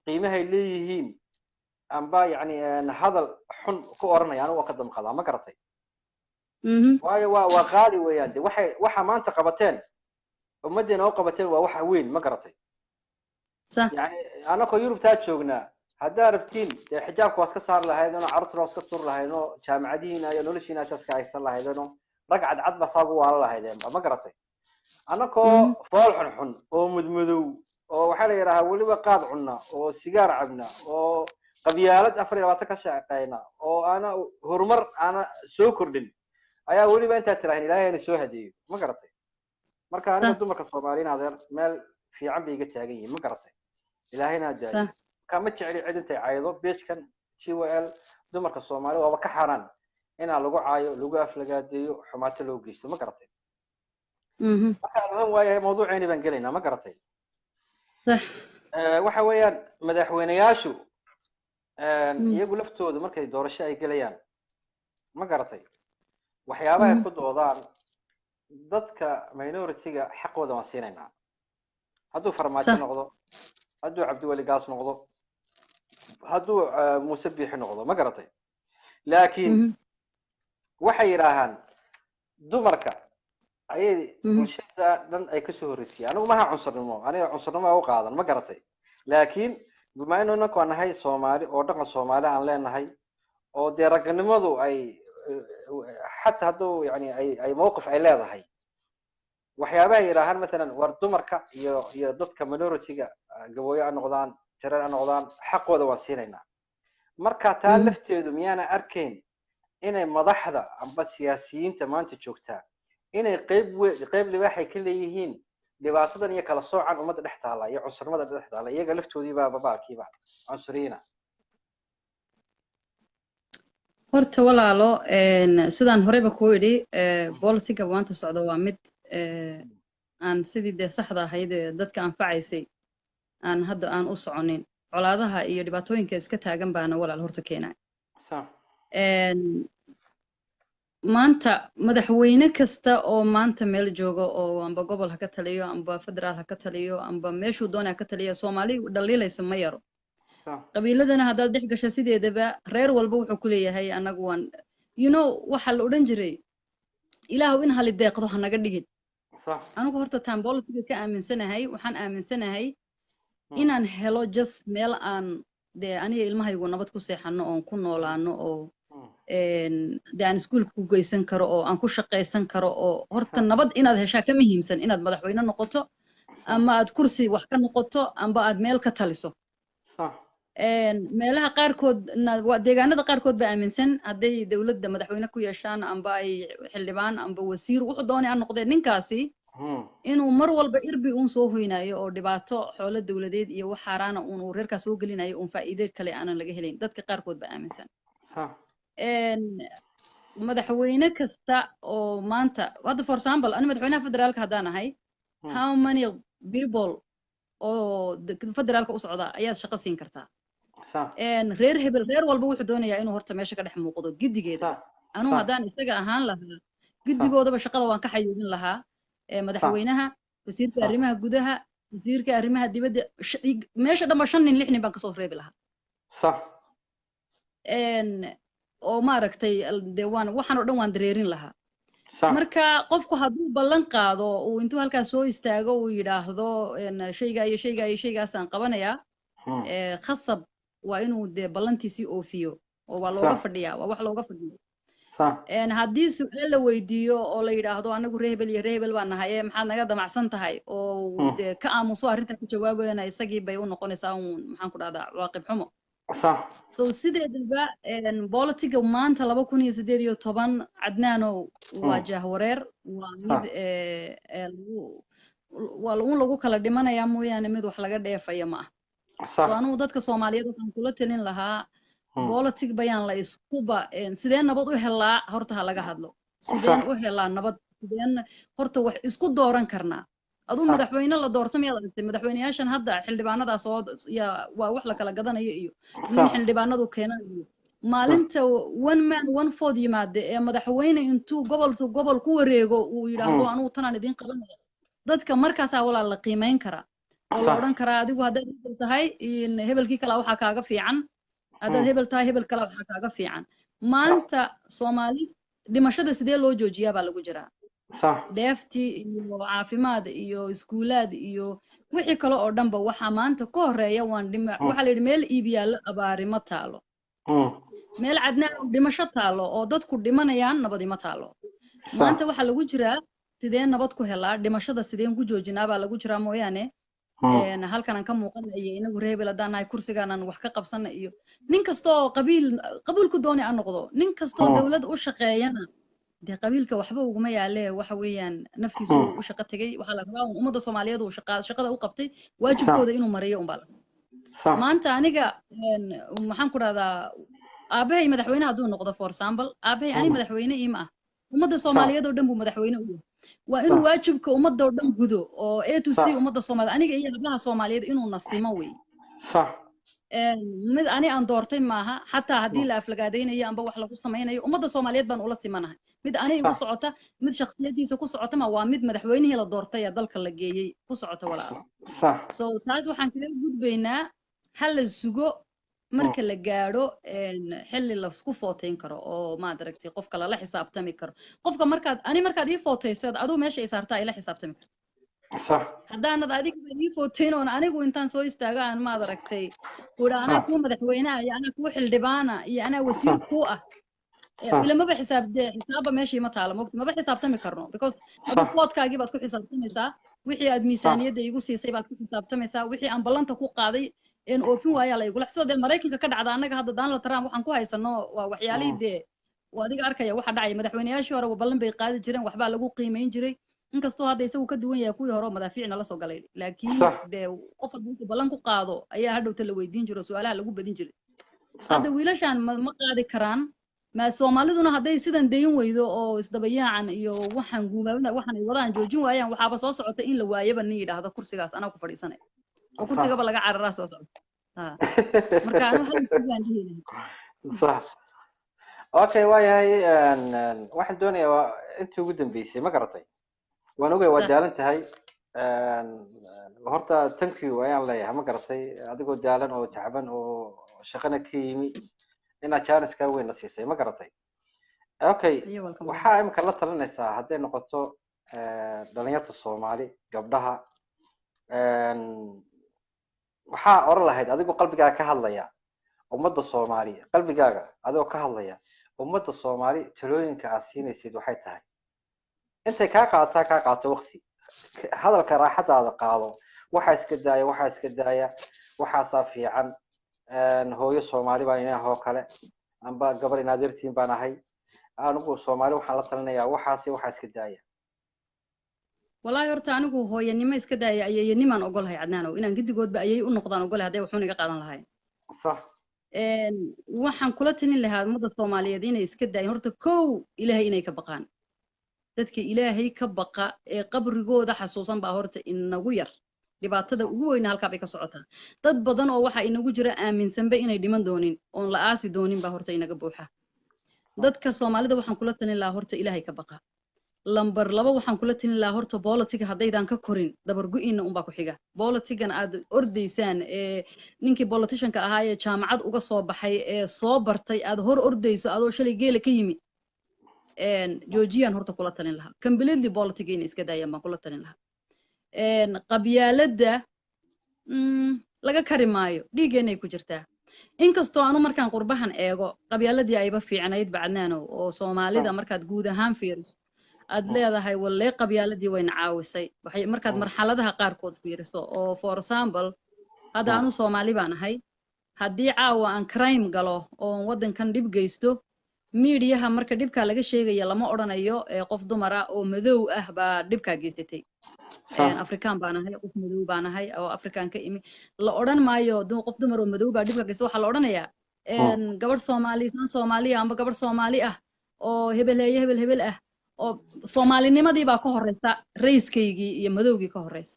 qiimahay leeyihiin amba yacni hadal xun ku oranaya, anigu waa ka damqadaa, ma garatay? Waayo waa qaali weeyaan de. Waxay waxa maanta qabateen, ummaddeena oo qabateen, waa wax weyn, ma garatay? Sax. Yani anakoo Yurubtaa joognaa, haddaa rabtiin dee xijaabka waa iska saari lahaydeen oo carruurtuna waa iska tuuri lahaydeen oo jaamacadihiina iyo noloshiina saaska haysan lahaydeen oo rag cadcad baa saa ugu waalan lahaydeen, ma garatay? Anakoo fool xunxun oo mudmadow oo waxaa la yidhahaa weliba qaad cunna oo sigaar cabna oo qabyaalad 24 ka shaqeyna oo aana horumar aana soo kordhin ayaa weliba intaa tirahin Ilaahay ana soo hadeeyo, ma garatay? Marka aniga dumarka Soomaaliyiin, adeer, meel fiican bay iga taagan yihiin, ma garatay? Ilaahayna ha daayo. Kama jecli cid intay caydo page-kan GYL. Dumarka Soomaali waaba ka xaaraan inaa lagu caayo, lagu aflagaadeeyo, xumaato loo geysto, ma garatay? Marka almuhim waayahay, mawduuceeni baan gelaynaa, ma garatay? Sax. Waxa weeyaan madaxweyneyaashu iyagu laftoodu markay doorasho ay gelayaan, ma garatay, waxyaabaha ay ku doodaan, dadka minority-ga xaqooda waan siinaynaa, hadduu Farmaajo noqdo, hadduu Cabdiweli Gaas noqdo, hadduu Muuse Biixi noqdo, ma garatay? Laakiin waxay yidhaahaan dumarka ayay bulshada dhan ay kasoo horreysiyeen. Anigu maha cunsurnimo, aniga cunsurnimo u qaadan, ma garatay? Laakiin bima inu inanku aan nahay Soomaali oo dhaqan Soomaali aan leenahay oo dee raganimadu ay xataa hadduu yani ay mowqif ay leedahay, waxyaabaha yidhaahaan mathalan, war dumarka iyo dadka minority-ga, Gabooyo ha noqdaan, Jareer ha noqdaan, xaqooda waan siinaynaa. Marka taa lafteedu miyaana arkayn inay madaxda amba siyaasiyiinta maanta joogtaa inay qeyb we qeyb libaaxay ka leeyihiin dhibaatadan iyo kala soocan ummadda dhex taala iyo cunsurnimada dhex taala, iyaga laftoodiiba babaalkiiba cunsuriyiina? Horta walaalo, sidaan horeyba kuu idhi, politika maanta socda waa mid aan sidii dee saxda ahayd ee dadka anfacaysay aan hadda aan u soconin. Colaadaha iyo dhibaatooyinka iska taagan baana walaal horta keenay. Maanta madaxweyne kasta oo maanta meel jooga oo amba gobol ha ka taliyo, amba federaal ha ka taliyo, amba meeshuu doonay ha ka taliyo, Soomaali dhaliilaysa ma yaro. Qabiiladana haddaad dhex gasho, sideedaba reer walba wuxuu ku leeyahay annagu waan waxaa la odhan jiray, Ilaahu in hali deeqdo ha naga dhigin. Anigu horta taan politika ka aaminsanahay, waxaan aaminsanahay inaan helo just meel aan dee aniga ilmahaygu nabad ku seexano oon ku noolaano oo dee aan iskuulka ku geysan karo oo aan ku shaqaysan karo, oo horta nabad inaad heshaa ka muhiimsan inaad madaxweyne noqoto ama aad kursi wax ka noqoto amba aad meel ka taliso. Meelaha qaarkood, waa deegaanada qaarkood baa aaminsan hadday dowladda madaxweyne ku yeeshaan amba ay xildhibaan amba wasiir wuxuu doonay ha noqdee ninkaasi inuu mar walba irbi uun soo hoynayo oo dhibaato xoolo dowladeed iyo wax xaaraana uun uu reerkaas soo gelinayo, uun faa'iido kale aanan laga helayn. Dadka qaarkood baa aaminsan. Madaxweyne kasta oo maanta hadda, for example, ani madaxweynaha federaalka haddaan ahay, how many people oo federaalka u socda ayaad shaqo siin kartaa? Reer hebel, reer walba wuxuu doonayaa inuu horta meesha ka dhex muuqdo giddigeeda. Anuu haddaan isaga ahaan lahaa, giddigoodaba shaqada waan ka xayuubin lahaa. Madaxweynaha, wasiirka arrimaha gudaha, wasiirka arrimaha dibadda, meesha dhanba shan nin, lix nin baan kasoo reebi lahaa. Oo maaragtay dee waan waxaan oo dhan waan dareerin lahaa. Marka qofku hadduu ballan qaado, uu intuu halkaas soo istaago uu yidhaahdo shaygaa iyo shaygaa iyo shaygaasaan qabanayaa, khasab waa inuu dee ballantiisii oofiyo oo waa looga fadhiyaa, waa wax looga fadhiyo. Haddii su-aal la weydiiyo oo la yidhaahdo anagu reer hebel iyo reer hebel baan nahay, ee maxaad naga damacsan tahay, oo dee ka aamuso arrinta ka jawaabayana, isagii bay u noqonaysaa uun, maxaan ku dhahdaa, cawaaqib xumo. So sideedaba politiga maanta 2018, Cadnaanow, waa jahwareer, waa mid waa un lagu kala dhimanayaa mooyaane mid wax laga dheefaya ma ah. So anugu dadka Soomaaliyeed waxaan kula talin lahaa politic bayaan la iskuba, sidee nabad u helaa horta ha laga hadlo. Sideen u helaa nabad? Sideen horta wax isku dooran karnaa? Aduu madaxweyne la doorto miyaad aragtay? Madaxweyneyaashan hadda xildhibaanadaas oo yaa waa wax la kala gadanayo iyo nin xildhibaanadu keenaan iyo maalinta one man one vote yimaade ee madaxweyne intuu gobol to gobol ku wareego uu yidhaahdo anugu tanaan idiin qabanaya dadka, markaasaa walaal la qiimeyn karaa oo la odhan karaa adigu haddaad hebel tahay hebelkii kalaa waxaa kaaga fiican, haddaad hebel tahay hebel kalaa waxaa kaaga fiican. Maanta Soomaali dhimashada sidee loo joojiyaa baa lagu jiraa. Dheeftii iyo caafimaad iyo iskuulaad iyo wixii kale oo dhanba waxaa maanta ka horeeya waan dhima. Waxaa la yidhi meel iib yaallo abaari ma taalo, meel Cadnaan oo dhimasho taalo oo dadku dhimanayaan nabadi ma taalo. Maanta waxaa lagu jiraa sidee nabad ku helaa, dhimashada sideen ku joojinaa baa lagu jiraa mooyaane halkan aan ka muuqana iyo inagu reer hebel haddaan nahay kursigaan wax ka qabsana iyo nin kasta oo qabiil qabiilku dooni aan noqdo, nin kastoo dowlad u shaqeeyana dee qabiilka waxba uguma yaalee. Waxa weeyaan naftiisu u shaqo tegay. Waxaa la rabaa un ummadda Soomaaliyeed uu shaqada u qabtay waajibkooda inuu mariyo unbaa la maanta aniga maxaan ku dhahdaa, aabahay madaxweyne hadduu noqdo, for example, aabahay ani madaxweyne iima ah, ummadda Soomaaliyeed oo dhan buu madaxweyne u yahay. Waa inuu waajibka ummadda oo dhan gudo oo A to C ummadda Soomaaliyeed, aniga iyo hablaha Soomaaliyeed inuu nasimo wey. Mid ani aan doortay maaha. Xataa haddii la aflagaadaynayo amba wax lagu samaynayo, ummadda Soomaaliyeed baan ula simanahay. Mid ani igu socota, mid shakhsiyadiisa ku socota ma, waa mid madaxweynihii la doortay ee dalka la geeyey ku socota, walaalo. So taas waxaan kaga gudbaynaa ha la sugo marka la gaadho xilli laisku footayn karo oo maad aragtay qofka lala xisaabtami karo. Qofka markaad ani markaad ii footayso aduu meesha i saartaa ila xisaabtami karta. Haddaanad adiga ii footayn oon anigu intaan soo istaago aan maad aragtay kuudha anaa kuu madaxweynaha iyo anaa kuu xildhibaana iyo anaa wasiir kuu ah, ilamaba xisaab dee xisaabba meeshii ma taalo mogta, maba xisaabtami karno, because adu vote-kaagii baad ku xisaabtamaysaa, wixii aad miisaaniyadda igu siisay baad ku xisaabtamaysaa, wixii aan ballanta ku qaaday een oofin waayaa la igula sida dee Maraykanka ka dhacda. Annaga hadda Donald Trump waxaan ku haysano waa waxyaalihii dee waa adiga arkaya waxa dhacaya. Madaxweyneyaashii hore ballan bay qaadi jireen, waxbaa lagu qiimeyn jiray, inkastoo hadda isagu ka duwan yahay kuwii hore oo madaafiicna la soo galay, laakiin dee qof walba wuxuu ballan ku qaado ayaa hadhowta la weydiin jiro, su-aalaha lagu badin jiray. Hadda wiilashan ma qaadi karaan ma. Soomaaliduna hadday sidan dayn weydo oo isdabayaacan iyo waxaan guubaabada waxaan ay wadaan joojin waayaan, waxaaba soo socota in la waayaba nin yidhaahdo kursigaas anaa ku fadhiisanaya oo kursigaba laga cararaa soo socota. Marka anu waxaan baan dhihi lahaa. Sax, okay, waayahay. Waxaan doonayaa waa intii ugu dambeysay, ma garatay? Waan ogay waa daalan tahay. Horta thank you ayaan leeyahay, ma garatay, adigoo daalan oo tacban oo shaqana ka yimi inaad chance-ka weyn na siisay, ma garatay? Okay. You're welcome. Waxaa imika la talinaysaa hadday noqoto dhalinyarta Soomaali, gabdhaha, waxaa oran lahayd adigoo qalbigaaga ka hadlaya ummadda Soomaali, qalbigaaga adigoo ka hadlaya ummadda Soomaali, talooyinka aad siinaysid waxay tahay intay kaa qaadataa kaa qaato waqti hadalka raaxadaada qaado, waxaa iska daaya, waxaa iska daaya, waxaasaa fiican. Hooyo Soomaali baan inaah oo kale amba gabar inaadeertiin baan ahay anigu Soomaali, waxaan la talinayaa waxaasi waxaa iska daaya. Wallaahi horta anigu hooyanimo iska daaya, ayeeyanimaan ogolahay, Cadnaanow, inaan gedigoodba ayay u noqdaan ogolahay hadday waxuun iga qaadan lahayn. Waxaan kula talin lahaa ummadda Soomaaliyeed inay iska daayeen horta kow Ilaahay inay ka baqaan. Dadka Ilaahay ka baqa ee qabrigooda xasuusan baa horta inagu yar. Dhibaatada ugu weyna halkaa bay ka socotaa. Dad badan oo waxaa inagu jira aaminsanba inay dhiman doonin oon la aasi doonin baa horta inaga buuxa. Dadka Soomaalida waxaan kula talin lahaa horta Ilaahay ka baqa. Lambar laba, waxaan kula talin lahaa horta bolitiga haddaydan ka korin dabargu-iina unbaa ku xiga. Bolitigan aad ordaysaan ee ninkii politicianka ahaa ee jaamacad uga soo baxay ee soo bartay aad hor ordayso adoo shalay geela ka yimi, joojiyaan horta kula talin lahaa. Completely politiga inay iska daayaan baan kula talin lahaa. Qabyaaladda laga kari maayo, dhiiggeenay ku jirtaa. Inkastoo anu markaan qurbahan eego qabyaaladii ayba fiicnayd bacdnaanow, oo Soomaalida markaad guud ahaan fiiriso aad leedahay wallee qabyaaladii wayna caawisay. Waxay markaad marxaladaha qaarkood fiiriso, oo for example hadda anu Soomaali baan ahay, haddii caawa aan crime galo oon waddankan dhib geysto, miidiyaha marka dhibkaa laga sheegaya lama odhanayo qof dumar ah oo madow ah baa dhibkaa geysatay. Afrikaan baan ahay, qof madow baan ahay oo Afrikaan ka imi, la odhan maayo qof dumar oo madow baa dhibkaa geystay. Waxaa la odhanayaa gabadh Soomaali, islaan Soomaaliya amba gabadh Soomaali ah oo hebeleeye hebel hebel ah, oo Soomaalinimadii baa ka horeysa rayskaygii iyo madowgii ka horeysa.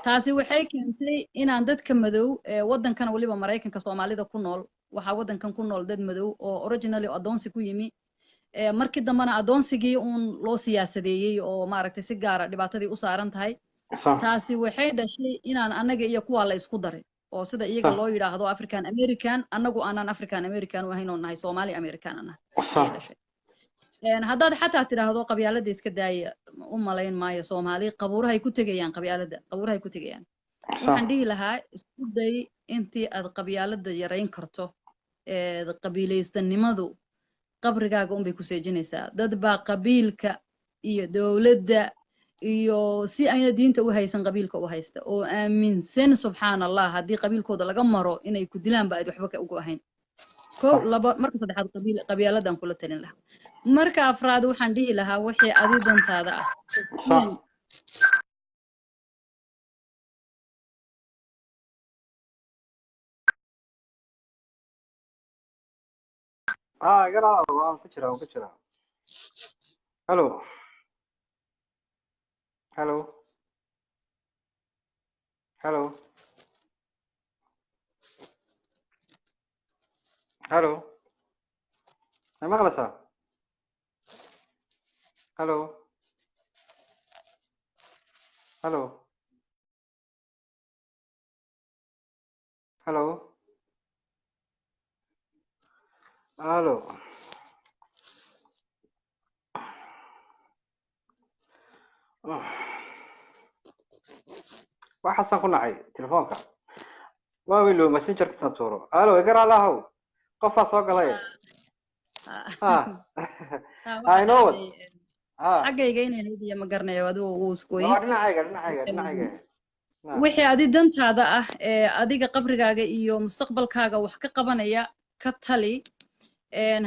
Taasi waxay keentay inaan dadka madow ee waddankan, weliba Maraykanka Soomaalida ku nool, waxaa waddankan ku nool dad madow oo originally addoonsi ku yimi, markii dambena addoonsigii uun loo siyaasadeeyey oo maaragtay si gaara dhibaatadii u saaran tahay. Taasi waxay dhashay inaan annaga iyo kuwaa la isku daray, oo sida iyaga loo yidhaahdo African American, annagu aanan African American u ahayn oo nahay Somali American anah ayay dhashay. Haddaad xataa tidhaahdo qabyaaladda iska daaya, u malayn maayo Soomaali qabuurahay ku tegayaan, qabyaaladda qabuurahay ku tegayaan. Waxaan dhihi lahaa isku day intii aad qabyaaladda yarayn karto. Qabiilaystanimadu qabrigaaga unbay ku seejinaysaa. Dad baa qabiilka iyo dowladda iyo si ayna diinta u haysan qabiilka u haysta, oo aaminsan subxaan Allah haddii qabiilkooda laga maro inay ku dilaan ba ayd waxba ka ugu ahayn. Kow, laba, marka saddexaad qabiil qabyaaladan kula talin lahaa. Marka afraad waxaan dhihi lahaa wixii adi dantaada ah. Igala waan ku jiraa, waan ku jiraa. Hello, hello, hello, hello, ma maqlaysaa? Hello, hello, hello, hello. Waxaasaan ku nacay telefoonka, waa wiilo messengerka intaan tuuro. Alo, iga raalahow, qofaa soo galay. Ha ha, inoo wad. Xaggayga inay ahayd iyo ma garanayo, adigu wuu isgooyey. Waa dhinacayga, dhinacayga, dhinacayga. Wixii adi dantaada ah ee adiga qabrigaaga iyo mustaqbalkaaga wax ka qabanaya ka tali.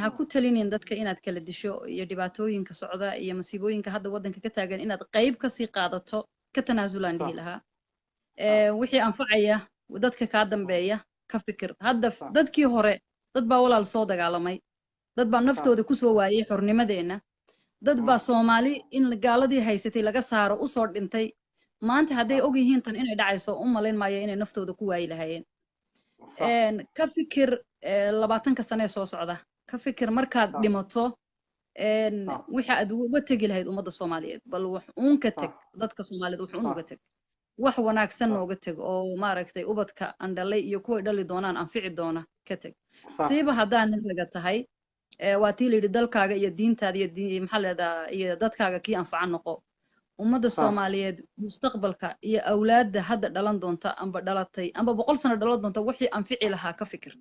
Ha ku talinin dadka inaad kala disho iyo dhibaatooyinka socda iyo masiibooyinka hadda waddanka ka taagan inaad qayb kasii qaadato, ka tanaasulaan dhihi lahaa. Wixii anfacaya dadka kaa dambeeya ka fikir. Hadda dadkii hore, dad baa walaal soo dagaalamay, dad baa naftooda kusoo waayey xornimadeenna, dad baa Soomaali in gaaladii haysatay laga saaro usoo dhintay. Maanta hadday og yihiin tan inay dhacayso, u malayn maayo inay naftooda ku waayi lahaayeen. Ka fikir 20-ka sane soo socda, ka fikir markaad dhimato waxa aad uga tegi lahayd ummadda Soomaaliyeed. Bal wax uun ka teg dadka Soomaaliyeed, wax uun uga teg, wax wanaagsan nooga teg oo maaragtay ubadka aan dhalay iyo kuway dhali doonaan anfici doona ka teg. Siiba haddaan nin raga tahay, waa tii layidhi dalkaaga iyo diintaada iyo maxaa leedaa iyo dadkaaga kii anfaca noqo. Ummadda Soomaaliyeed mustaqbalka iyo awlaadda hadda dhalan doonta amba dhalatay amba 100 sano dhalan doonta wixii anfici lahaa ka fikir.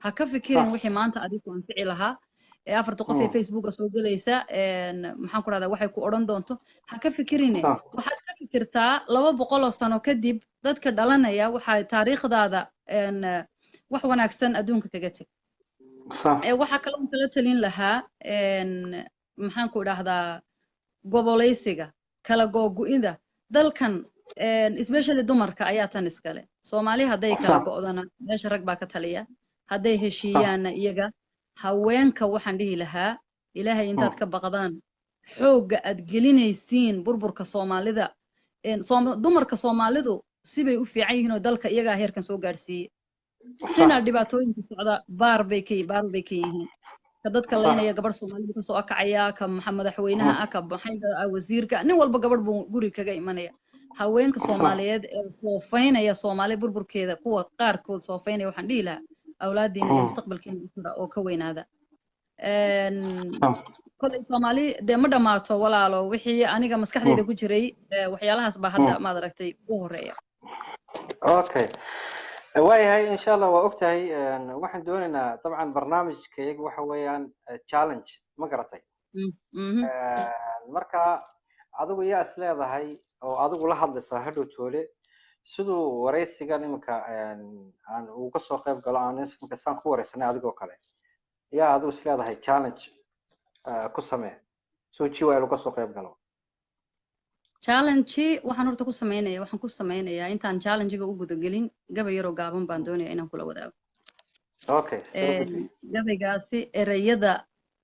Ha ka fikirin wixii maanta adigu anfici lahaa ee afarta qof ee Facebooka soo gelaysa maxaan ku rahdaa waxay ku odhan doonto ha ka fikirine. Waxaad ka fikirtaa 200 oo sano kadib dadka dhalanaya, waxaa taariikhdaada wax wanaagsan adduunka kaga teg. Waxaa kaloo kala talin lahaa maxaan ku idhaahdaa gobolaysiga, kala googo'ida dalkan, especially dumarka ayaa tan iskale. Soomaali hadday kala go'dana meesha rag baa ka taliya, hadday heshiiyaanna iyaga. Haweenka waxaan dhihi lahaa Ilaahay intaad ka baqdaan xoogga aad gelinaysiin burburka Soomaalida. Dumarka Soomaalidu sibay u fiican yihiin oo dalka iyagaa heerkan soo gaadhsiiyey, sina dhibaatooyinka socda baar bay ka baar bay ka yihiin. Ka dadka laynaya gabadh Soomaalida kasoo akacaya, ka madaxweynaha ah, ka maxayga ah, wasiirka, nin walba gabadh buu guri kaga imanaya. Haweenka Soomaaliyeed ee soofaynaya Soomaali burburkeeda, kuwa qaarkood soofaynaya, waxaan dhihi lahaa awlaadiina iyo mustaqbalkiina u fura oo ka weynaada. Kolay Soomaali dee ma dhammaato walaalo. Wixii aniga maskaxdayda ku jiray waxyaalahaas baa hadda maad aragtay ugu horeeya. Okay. Waayahay, insha Allah waa ogtahay. Waxaan doonaynaa dabcan barnaamijka iyaga waxa weeyaan challenge, ma garatay? Marka adigu yaa is leedahay oo adigu la hadlaysaa hadhow toole siduu waraysigan iminka aan uga soo qayb galo, aan iminka saan ku waraysanay adigoo kale, yaa adigu is leedahay challenge ku samee soo GYL uga soo qayb galo? Challenge waxaan horta ku sameynaya, waxaan ku sameynayaa intaan challenge-ga u gudagelin, gabay yaroo gaaban baan doonaya inaan kula wadaago. Okay, soo gudbi. Gabaygaasi ereyada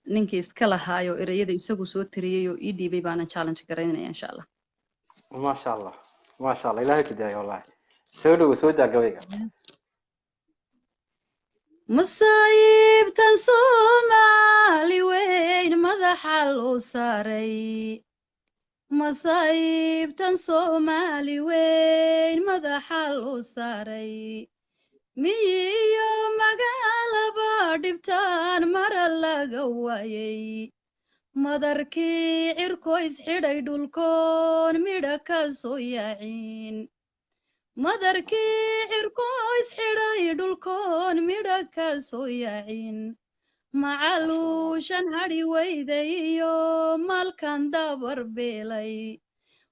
ninkii iska lahaayo, ereyada isagu soo tiriyey oo ii dhiibay baana challenge garaynaya, insha Allah. Maasha Allah, maasha Allah, Ilaahay ku daayo. Wallahi soo dhowo, soo daa gabayga. Masaayibtan Soomaali weyn madaxa loo saaray, masaayibtan Soomaali weyn madaxa loo saaray, miyi iyo magaalaba dhibtaan mara laga waayay, madarkii cirkoys xidhay dhulkoon midha ka soo yaacin, madarkii cirkoys xidhay dhulkoon midha ka soo yaacin, macaluushan hadhi weyday iyo maalkan dabar beelay,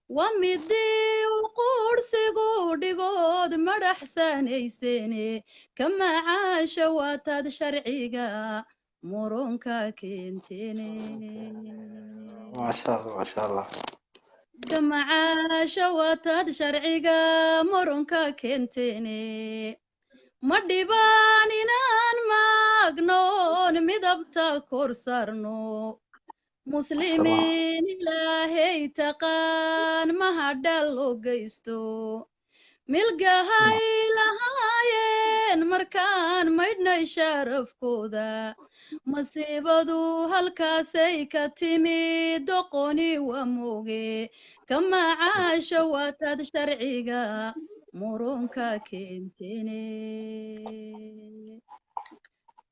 waa midii u quudhsigu dhigood madhaxsanayseene, ka macaasha waataad sharciga muranka keenteene. Maasha Allah, maasha Allah. Ka macaasha waataad sharciga muranka keenteene, ma dhibaan inaan maagnoon midabta kor saarno, muslimiin Ilaahay taqaan mahadha loo geysto, milgahay lahaayeen markaan maydhnay sharafkooda, masiibadu halkaasay ka timi, doqoni waa mooge, ka macaasha waataad sharciga muranka keenteene,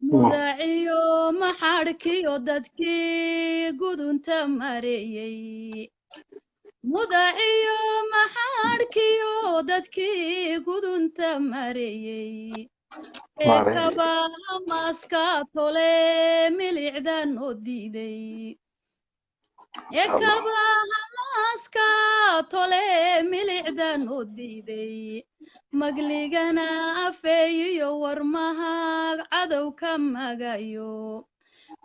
mudaciyo maxadhkiyo dadkii gudunta mareeyey, mudaciyo maxadhkiyo dadkii gudunta mareeyey ee Mareeyey. Kabaha maaska tole milicdan oo diiday ee Allah. Kabaha maaska tole milicdan oo diiday, magligana afeeyiyo warmaha cadow ka magayo,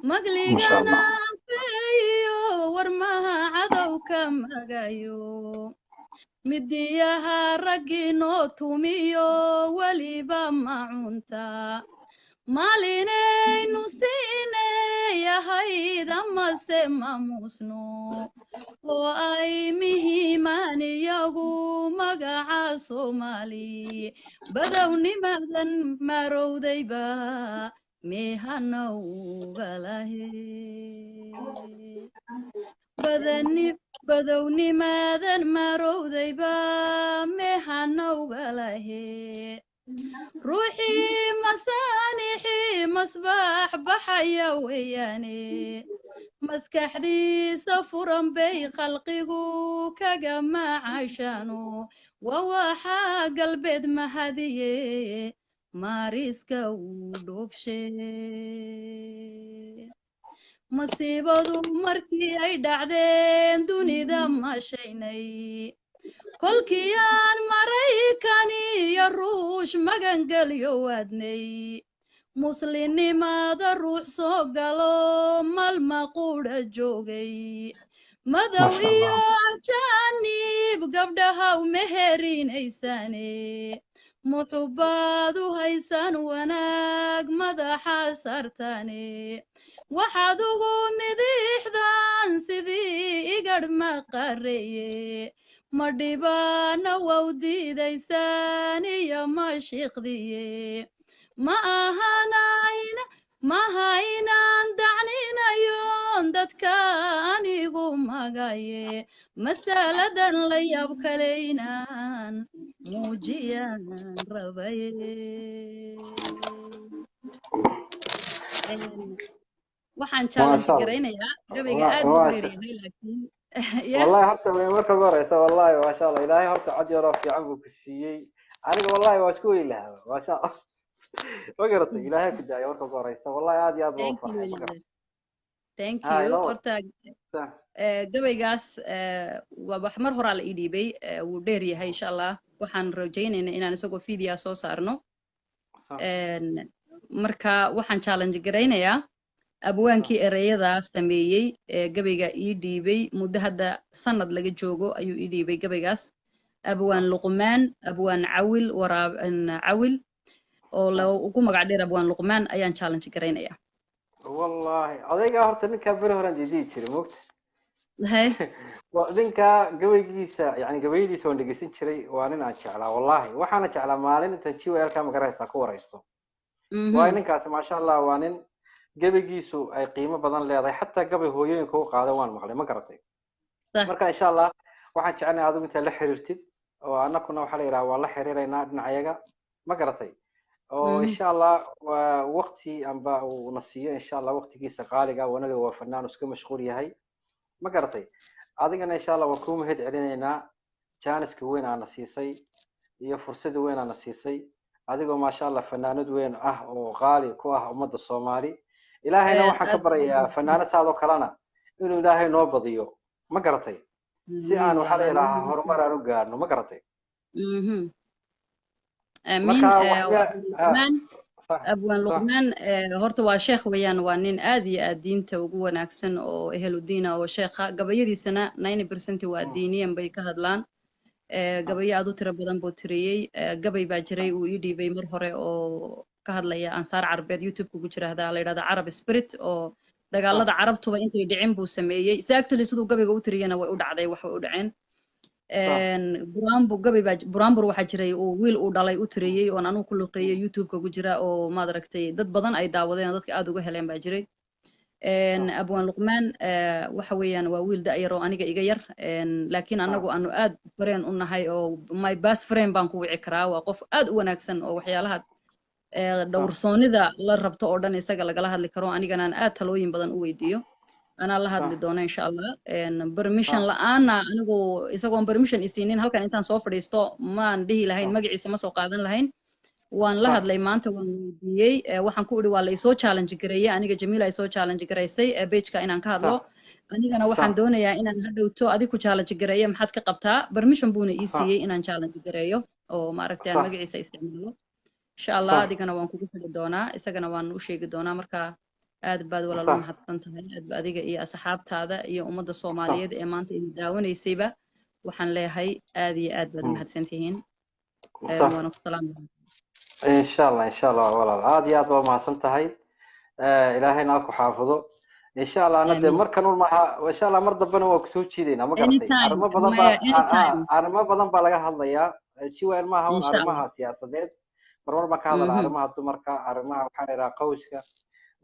magligana Allah. afeeyiyo warmaha cadow ka magayo, midiyaha raggii noo tumiyo weliba macunta maalinaynu siinay ahayd amase maamuusno oo ay mihiimaan iyagu magaca Soomaali badownimadan marowdayba meehana ugalahe badani, badownimadan marowdayba meehana ugalahe, ruuxii masaanixii masbaax baxaya weeyaane, maskaxdiisa furan bay khalqigu kaga macaashaano, waa waxaa galbeed mahadiye maariska uu dhoobshe, masiibadu markii ay dhacdeen dunida mashaynay, kolkii aan Maraykan iyo Ruush magangelyo waadnay, muslimnimada ruux soo galo malma quudha joogay, madow Maasha iyo Allah. Ajaanib gabdhahaw meherinaysane, muxubbaad u haysaan wanaag madaxa saartane, waxaad ugu midixdaan sidii igadh maqareeye, ma dhibaana waw diidaysaan iyo mashiiqdiye, ma ahanayna maha inaan dacninayon dadka anigu magaye, masaladan la yaab kale inaan muujiyaan rabaye. Waxaan challenge Maasha Allah. garaynayaa gabayga aad buu Maasha dheeryahay, laakiin ya wallahi horta way marka ugu horeysa, wallahi maasha Allah, Ilaahay horta cod yaroo fiican buu ku siiyey. Aniga wallahi waa isku weyn lahaa, maasha Allah. Ma garatay? Ilaahay ku daayo marka ugu horeysa. Wallahi aad iyo aad baan u Thank you. farxay, ma garatay? Thank Ha you. Inoo Horta sax. Gabaygaas waa wax mar horaa la ii dhiibay. Wuu dheer yahay. Insha Allah waxaan rajaynaynaa inaan isagoo video soo saarno. Marka waxaan challenge garaynayaa abwaankii ereyadaas sameeyey ee gabayga ii dhiibay. Muddo hadda sanad laga joogo ayuu ii dhiibay gabaygaas, Abwaan Luqmaan, Abwaan Cawil Waraab Cawil oo ugu magac dheer Abwaan Luqmaan ayaan challenge garaynayaa. Wallahi odaygaa horta ninkaa beri horaan diidiyi jiray, moogta? Hay. Waa ninkaa gabaygiisa, yani gabayadiisa waan dhegeysan jiray. Waa nin aan jeclaa wallahi. Waxaana jeclaa maalin intaan GYL-ka magaraysaa ku waraysto, waayo ninkaasi maasha Allah waa nin gabaygiisu ay qiimo badan leedahay. Xataa gabay hooyooyinka u qaaday waan maqlay, ma garatay? Marka insha Allah waxaan jecelnahay adigu intaad la xiriirtid oo annakuna waxaa la yidhaha waan la xiriiraynaa dhinacayaga, ma garatay? Oo insha Allah waa waqti amba uu na siiyo insha Allah waqtigiisa qaaliga. Wanaga waa fanaan iska mashquul yahay, ma garatay? Adigana insha Allah waan kuu mahad celinaynaa jaaniska weyn aana siisay iyo fursada weyn aana siisay, adigoo maasha Allah fanaanad weyn ah oo qaali ku ah ummadda Soomaali. Ilaahayna waxaan ka aad baryayaa fanaanad saadoo kalena inuu Ilaahay noo badiyo, ma garatay? Si aan Amiin waxaa la walaal. yidhaahaa horumar aan u gaarno, ma garatay? Amiin. Marka Waa waxyaa Luqmaan. Sax. Abwaan Sax. Luqmaan horta waa sheekh weeyaan. Waa nin aad iyo aad diinta ugu wanaagsan oo ehlu diina oo sheekha. Gabayadiisana 90% waa diiniyan bay ka hadlaan. Gabayo aad u tiro badan buu tiriyey. Gabay baa jiray uu ii dhiibay mar hore oo ka hadlaya ansaar carbeed, YouTube ku jira hadaa la yidhahda Arab Spirit, oo dagaalada carabtuba intay dhicin buu sameeyey. Exactly siduu gabayga u tiriyena way u dhacday, wax way u dhaceen. Buraanbur gabay baa buraanbur waxaa jiray uu wiil uu dhalay u tiriyey oon anugu ku luqeeyey, YouTube-ka ku jira, oo maad aragtay dad badan ay daawadeen oo dadka aad uga heleen baa jiray. Abwaan Luqmaan waxa weeyaan waa wiil da'yar oo aniga iga yar, laakiin anagu aanu aad friend u nahay oo my best friend baan ku wici karaa. Waa qof aad u wanaagsan oo waxyaalaha dhowrsoonida la rabto oo dhan isaga lagala hadli karo, anigana aan aad talooyin badan u weydiiyo. Anaa la hadli doona insha Allah. Permission la'aana anigu isagoon permission isiinin halkan intaan soo fadhiisto maan dhihi lahayn, magaciisa ma soo qaadan lahayn. Waan la hadlay maanta, waan weydiiyey. Waxaan ku idhi waa la isoo challenge gareeyey aniga, Jamiila isoo challenge garaysay pageka inaan ka hadlo. Anigana waxaan doonayaa inaan hadhowto adig ku challenge gareeyo, maxaad ka qabtaa? Permission buuna ii siiyey inaan challenge gareeyo oo maaragtay aan magaciisa isticmaalo insha Allah. Adigana waan kugu xidhi doonaa, isagana waan u sheegi doonaa. Marka aad baad walaal u mahadsan tahay. Aad ba adiga iyo asxaabtaada iyo ummadda Soomaaliyeed ee maanta idin daawanaysayba waxaan leeyahay aad iyo aad baad u mahadsan tihiin. Waana ku salaamaya. Insha Allah, insha Allah walaal, aad iyo aad baa umahadsan tahay. Ilaahayna ha ku xaafido insha Allah. Ana dee Amiin. Markan un maaha, insha Allah mar dambena waa kusoo jiidaynaa, ma garatay? Anytime. Arrimo badan baa Maya, anytime. Arrimo badan baa laga hadlayaa. GYL maaha un Insha Allah. arrimaha siyaasadeed. Marmar baan ka hadalnaa arrimaha dumarka, arrimaha waxaa la yidhaha qowska,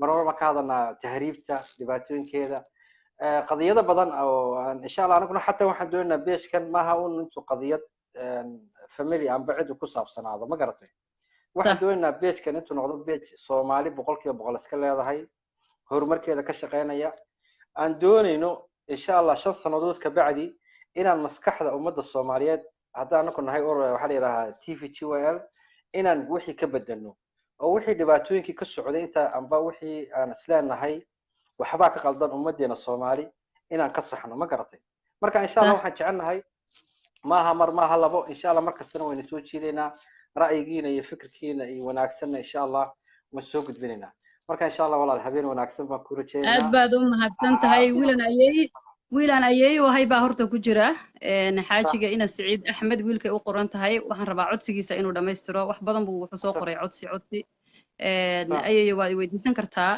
marmar baan ka hadalnaa tahriibta dhibaatooyinkeeda, qadiyado badan oo aan insha Allah anaguna xataa waxaan doonaynaa page-kan maaha un intuu qadiyad family amba cid ku saabsanaado, ma garatay? Waxaan doonaynaa page-kan intuu noqdo page Soomaali 100% iska leedahay, horumarkeeda ka shaqeynaya. Aan doonayno insha Allah 5 sannadood ka bacdi inaan maskaxda ummadda Soomaaliyeed, haddaan anaku nahay urur waxaa la yidhahaa TV GYL, inaan wixii ka bedelno oo wixii dhibaatooyinkii ka socday inta amba wixii aan isleenahay waxbaa ka qaldan ummadeena Soomaali inaan ka saxno, ma garatay? Marka insha Allah waxaan jecelnahay maaha mar, maaha labo, insha Allah mar kastana wayna soo jiidaynaa. Ra'yigiina iyo fikirkiina iyo wanaagsanna insha Allah waan soo gudbinaynaa. Marka insha Allah walaal, habeen wanaagsan baan ku Aad rajaynaynaa. baad u mahadsan tahay. Wiilan ayey wahay baa horta ku jira. Xaajiga ina Siciid Axmed wiilkay u qoran tahay. Waxaan rabaa codsigiisa inuu dhammaystiro. Wax badan buu wuxuu soo qoray codsi codsi. Ayeeyo, waad i weydiisan kartaa.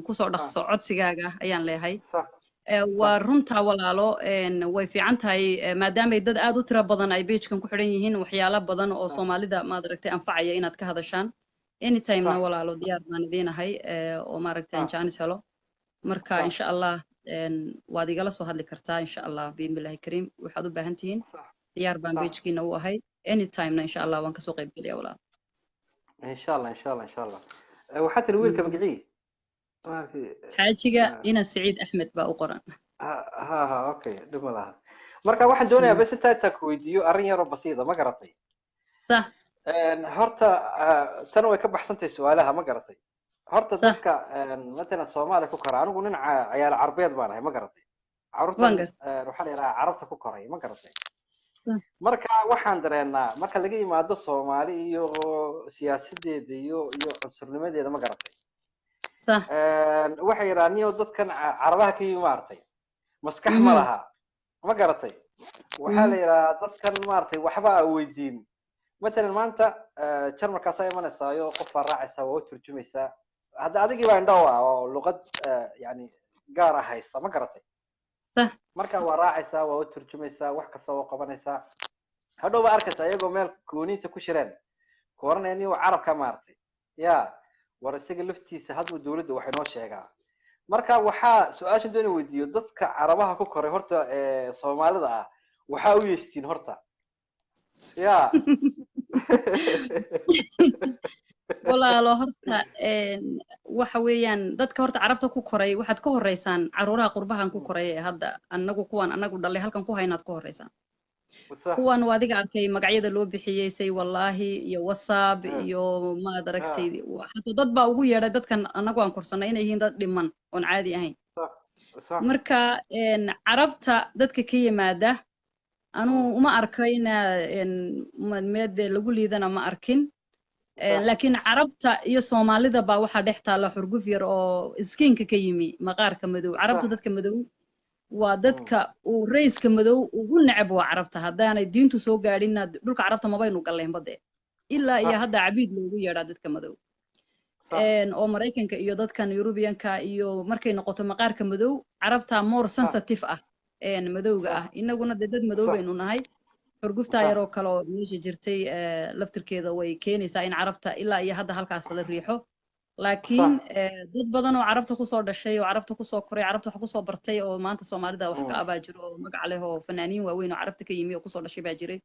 Kusoo dhaqso codsigaaga ayaan leeyahay. Waa runtaa walaalo, way fiican tahay maadaamay dad aad u tiro badan ay page-kan ku xidhan yihiin, waxyaalo badan oo Soomaalida maad aragtay anfacaya inaad ka hadashaan. Anytime-na walaalo diyaar baan idiin ahay oo maaragtay aan jaanis helo. Marka insha Allah waad igala soo hadli kartaa insha Allah biidnillahi kariim. Waxaad u baahan tihiin diyaar baan page-kiina u ahay. Anytime-na insha Allah waan kasoo qayb gelaya walaalo. Insha Allah, insha Allah, insha Allah. Waxaa tiri wiilka magacii? Xaajiga ina Siciid Axmed baa u qoran. Ha ha ha, okay, dhib ma laha. Marka waxaan doonayaa bas intaa ku weydiiyo arrin yaroo basiida, ma garatay? Sax. Horta tan way ka baxsantahay su-aalaha, ma garatay? Horta dadka matalan Soomaaliya ku kora, anigu nin ciyaal carbeed baan ahay, ma garatay? Carruurtan waxaa la yidhahaa carabta ku koray, ma garatay? Marka waxaan dareennaa marka laga yimaado Soomaali iyo siyaasadeeda iyo cunsurnimadeeda, ma garatay? Waxay yidhahaan niyo dadkan carabaha ka yimi, maaragtay, maskax ma laha, ma garatay? Waxaa la yidhahaa dadkan, maaragtay, waxba a weydiin. Matalan maanta Jarmalkaasaa imanaysaayo, qof baa raacaysaa, waa u turjumaysaa. Hadda adigii baa indhow ah oo luqad yani gaar ah haysta, ma garatay? Marka waa raacaysaa, waa u turjumaysaa, wax kasta waa qabanaysaa. Hadhow baa arkaysaa iyagoo meel gooniinta ku shireen ku oranaya, niyo carabka, maaragtay, ya war isaga laftiisa hadba dawladda wax inoo sheegaa. Marka waxaa su-aashan doona weydiiyo dadka carabaha ku koray, horta Soomaalida ah waxaa u yeestiin horta ya? Walaalo, horta waxa weeyaan dadka horta carabta ku koray waxaad ka horeysaan caruuraha qurbahan ku koray ee hadda anagu kuwan anagu dhalay halkan ku haynaad ka horeysaan. Kuwan waa adiga arkay magacyada loo bixiyey, say wallaahi iyo WhatsApp iyo maad aragtay, xataa dad baa ugu yeedhay dadkan anagu aan korsanay inay yihiin dad dhiman oon caadi ahayn. Marka carabta dadka ka yimaada anuu uma arko ina meede lagu liidana, ma arkin. Laakiin carabta iyo Soomaalida baa waxaa dhex taalla xurguf yar oo iskiinka ka yimi, maqaarka madow. Carabta dadka madow waa dadka uu rayska madow ugu neceb waa carabta. Haddaanay diintu soo gaadhinna dhulka carabta mabaynu galleen bade. Ilaa iyo hadda cabiid loogu yeedhaa dadka madow oo Maraykanka iyo dadkan Yurubiyanka iyo markay noqoto maqaarka madow, carabta more sensitive ah madowga ah. Inaguna dee dad madow baynu nahay. Xurguftaa yaroo kale oo meesha jirtay laftirkeeda way keenaysaa in carabta ilaa iyo hadda halkaas la riixo. Laakiin dad badan oo carabta kusoo dhashay oo carabta kusoo koray, carabta wax kusoo bartay oo maanta Soomaalida wax ka abaa jiro oo magac leh oo fanaaniin waaweyn oo carabta ka yimi oo kusoo dhashay baa jiray.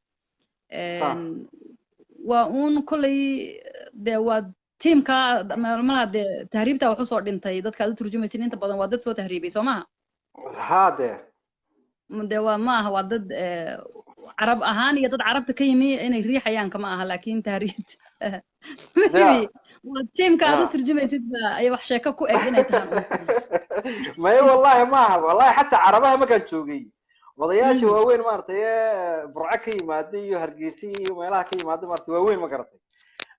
Waa uun kolley dee waa tiimka malaha dee tahriibta wax usoo dhintay. Dadka aad u turjumaysin inta badan waa dad soo tahriibay, soo maha? Haa dee. Dee waa ma aha, waa dad carab ahaan iyo dad carabta ka yimi inay riixayaan kama aha, laakiin tahriibta maybe waa tiimka aad u turjumaysid ba ay wax sheeko ku eg inay tahaan. Maya, wallahi maaha, wallahi xataa carabaha markaan joogay odayaasha waaweyn, maaragtay, ee Burco ka yimaaday iyo Hargeysa iyo meelaha ka yimaaday, maaragtay, waaweyn, ma garatay,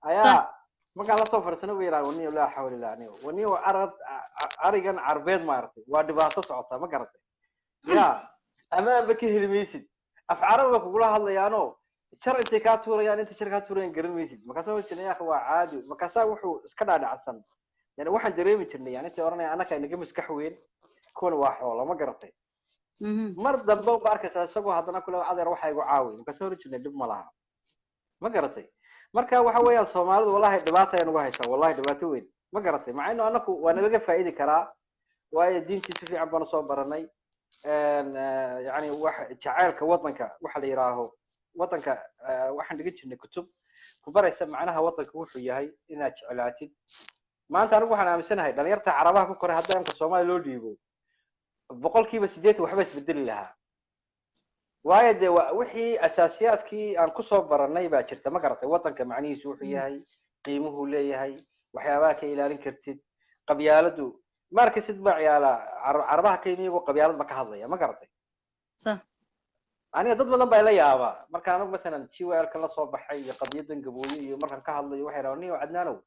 ayaa markaan lasoo fadhiisana way yidhaha, waniyo laa xawla illah aniyo waniyo arad arigan carbeed, maaragtay, waa dhibaato socotaa, ma garatay? Ya amaanba ka heli maysid, af carabi ba kugula hadlayaanoo jar intay kaa tuurayaan, intay jar kaa tuurayaan garan maysid. Markaasaa waxay jirnay, yaakha, waa caadi. Markaasaa wuxuu iska dhaadhacsan, yani waxaan dareemi jirnay, yani intay oranaya annaka inaga maskax weyn, kuwan waa xoolo, ma garatay? Mar dambe ba arkaysaa isagoo haddana kule, adeer, waxa igu caawi. Markaasa oran jirnay, dhib ma laha, ma garatay? Marka waxa weeyaan Soomaalidu wallahi dhibaata ay nagu haysaa, wallahi dhibaato weyn, ma garatay? Maca inu annaku waa nalaga faa'idi karaa, waayo diintii si fiican baan usoo baranay. Yani wax jacaylka waddanka waxa la yidhaaho waddanka, waxaan dhigan jirnay kutub ku baraysa macnaha waddanka wuxuu yahay inaad jeclaatid. Maanta anigu waxaan aaminsanahay dhalinyarta carabaha ku koray hadda imka Soomaaliya loo dhiibo, 80% waxba isbedeli lahaa, waayo dee wixii asaasiyaadkii aan kusoo baranay baa jirta, ma garatay? Waddanka macnihiisu wuxuu yahay, qiimuhu leeyahay, waxyaabaha ka ilaalin kartid, qabyaaladu ma arkaysid ba ciyaala carabaha ka yimi iyagoo qabyaalad ba ka hadlaya, ma garatay? Aniga dad badan baa ila yaabaa marka anigu masalan GYL-ka la soo baxay iyo qadiyadan gabooye iyo markaan ka hadlayo, waxay dhahaan, niyo Cadnaanow,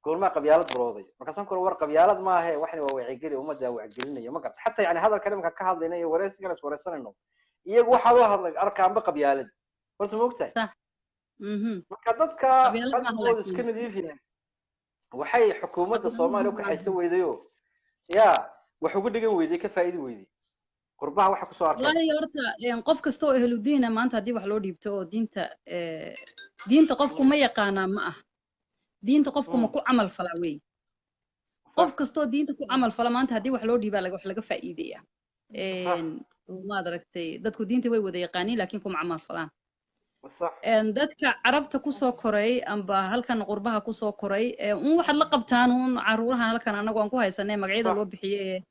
goormaa qabyaalad bilowday? Markaasaan kule, war qabyaalad maahe, waxna waa wacygeli, ummadda wacyigelinayo, ma garata? Xataa yani hadalkan imanka ka hadlayna iyo wareysigan is wareysanayno, iyagu waxaa loo hadlay arkaanba qabyaalad horta, ma ogtahay? Marka dadka qalbigooda iska nadiif yahay waxay xukuumadda Soomaaliya u kaxaysa weydayo ya wax ugu dhigan weyday, ka faa'idi weyday qurbaha waxa kusoo arkay. Wallahi horta qof kasta oo ehlu diina maanta haddii wax loo dhiibto oo diinta diinta qofku ma yaqaanaa ma ah, diinta qofku ma ku camal falaa wey. Qof kastoo diinta ku camal fala maanta haddii wax loo dhiibaa wax laga faa'iideeyaa. Maad aragtay, dadku diinta way wada yaqaaniin laakiin kuma camal falaan. Dadka carabta kusoo koray amba halkan qurbaha kusoo koray un waxaad la qabtaan un caruurahan halkan anagu aan ku haysanay magacyada loo bixiyey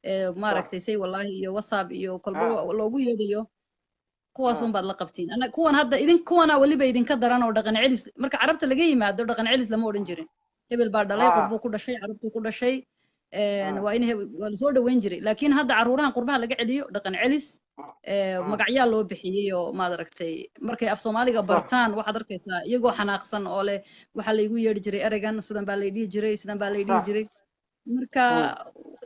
ee maaragtay, say wallaahi iyo WhatsApp iyo kolba loogu yeedhayo. Kuwaas un baad la qabtiin. Ana kuwan hadda idin kuwana weliba idinka daran oo dhaqan celis. Marka Carabta laga yimaado, dhaqan celis lama odhan jirin. Hebel baa dhalay, qurbuu ku dhashay, Carabtuu ku dhashay, waa in waa lasoo dhaweyn jiray. Laakiin hadda caruurahan qurbaha laga celiyo, dhaqan celis, magacyaa loo bixiyey oo maad aragtay, markay af Soomaaliga bartaan waxaad arkaysaa iyagoo xanaaqsan oo leh waxaa laygu yeedhi jiray ereygan, sidan baa lay dhihi jiray, sidan baa lay dhihi jiray. Marka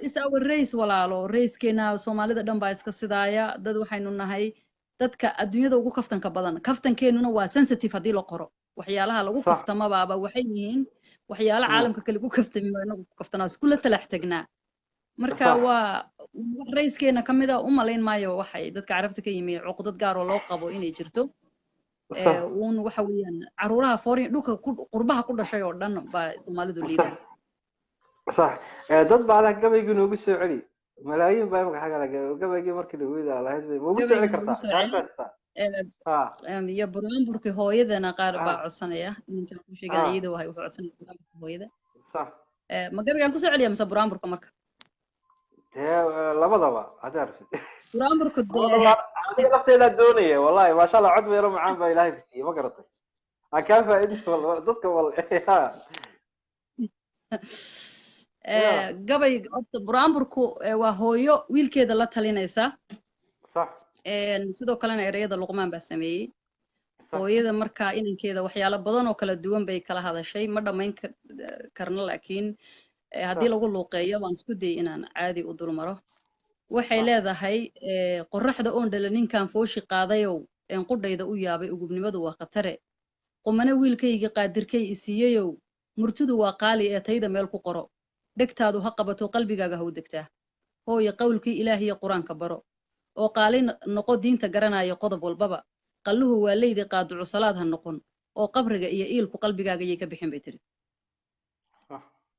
is our race, walaalo, racekeena Soomaalida dhan baa iska sidaaya. Dad waxaynu nahay dadka adduunyada ugu kaftanka badan. Kaftankeenuna waa sensitive. Haddii la qoro waxyaalaha lagu kaftamabaaba waxay yihiin waxyaala caalamka kale ku kaftami, inagu ku kaftanaa, iskula talax tagnaa. Marka waa wax racekeena ka mid a. U malayn maayo waxay dadka Carabta ka yimi cuqdad gaar oo loo qabo inay jirto. Uun waxa weeyaan caruuraha foreign dhulka qurbaha ku dhashay oo dhan baa Soomaalidu liidaan. Sax. Dad baa lah gabaygii noogu soo celi, malaayiin baa imika xagga laga gabaygii markii lagu yidhaa lahayd bay maugu soo celi kartaa kaarkasta? Iyo buraanburkii hooyadana qaar baa codsanaya. Ninkaan ku sheegan iyada wahay wuxuu codsanaya buraanburka hooyada. Ma gabaygaan kusoo celiya mise buraanburka marka? Dee labadaba haddaa rabtid. Buraanburku dee Adiga lafteedaa doonaya. Wallahi, maasha Allah, cod meelo macaan baa Ilaahay ku siiyey, ma garatay? Aan kaa faa'iidin dadka wal. Gabay buraanburku waa hooyo wiilkeeda la talinaysa. Sidoo kalena ereyada Luqmaan baa sameeyey. Hooyada markaa inankeeda waxyaalo badan oo kala duwan bay kala hadashay. Ma dhammayn karno, laakiin haddii lagu luuqeeyo waan isku dayay inaan caadi u dulmaro. Waxay leedahay: "Qorraxda oon dhala ninkan fooshi qaadayow, een qudhayda u yaabay, ugubnimadu waa khatare. Qumane wiilkaygii qaadirkay i siiyeyow, murtidu waa qaali ee tayda meel ku qoro, dhegtaadu ha qabato, qalbigaaga ha u degtaa. Hooye, qowlkii Ilaahiyo Qur-aanka baro oo qaali noqo diinta garanaya qodob walbaba. Qalluhu waa leydi, qaaducu salaad ha noqon oo qabriga iyo iilku qalbigaaga yay ka bixin," bay tiri.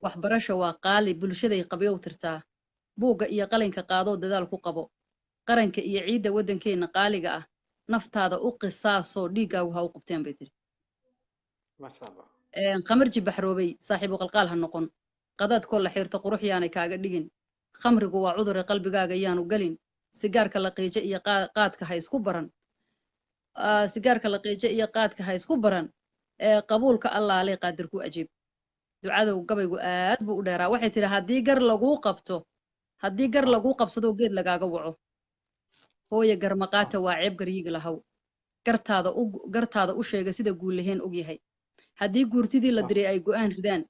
"Waxbarasho waa qaali, bulshaday qabyow tirtaa. Buugga iyo qalinka qaadoo dadaal ku qabo qaranka iyo ciidda waddankeenna qaaliga ah. Naftaada u qisaasoo dhiiggaagu ha u qubteen," bay tiri. "Khamarji baxroobay saaxiibu qalqaal ha noqon. Qadaadkoo la xiirto qurux yaanay kaaga dhigin. Khamrigu waa cudure, qalbigaaga yaanu gelin. Sigaarka la qiijo iyo qaadka ha isku baran, sigaarka la qiijo iyo qaadka ha isku baran. Qabuulka Allaale qaadir ku ajiib ducadow." Gabaygu aad buu u dheeraa. Waxay tidhi: "Haddii gar laguu qabto, haddii gar laguu qabsado, geed lagaaga waco, hooye garmaqaata waa ceeb, garyiga lahaw. Gartaada u gartaada u sheega sida guulaheen og yahay. Haddii guurtidii la diray ay go'aan ridaan,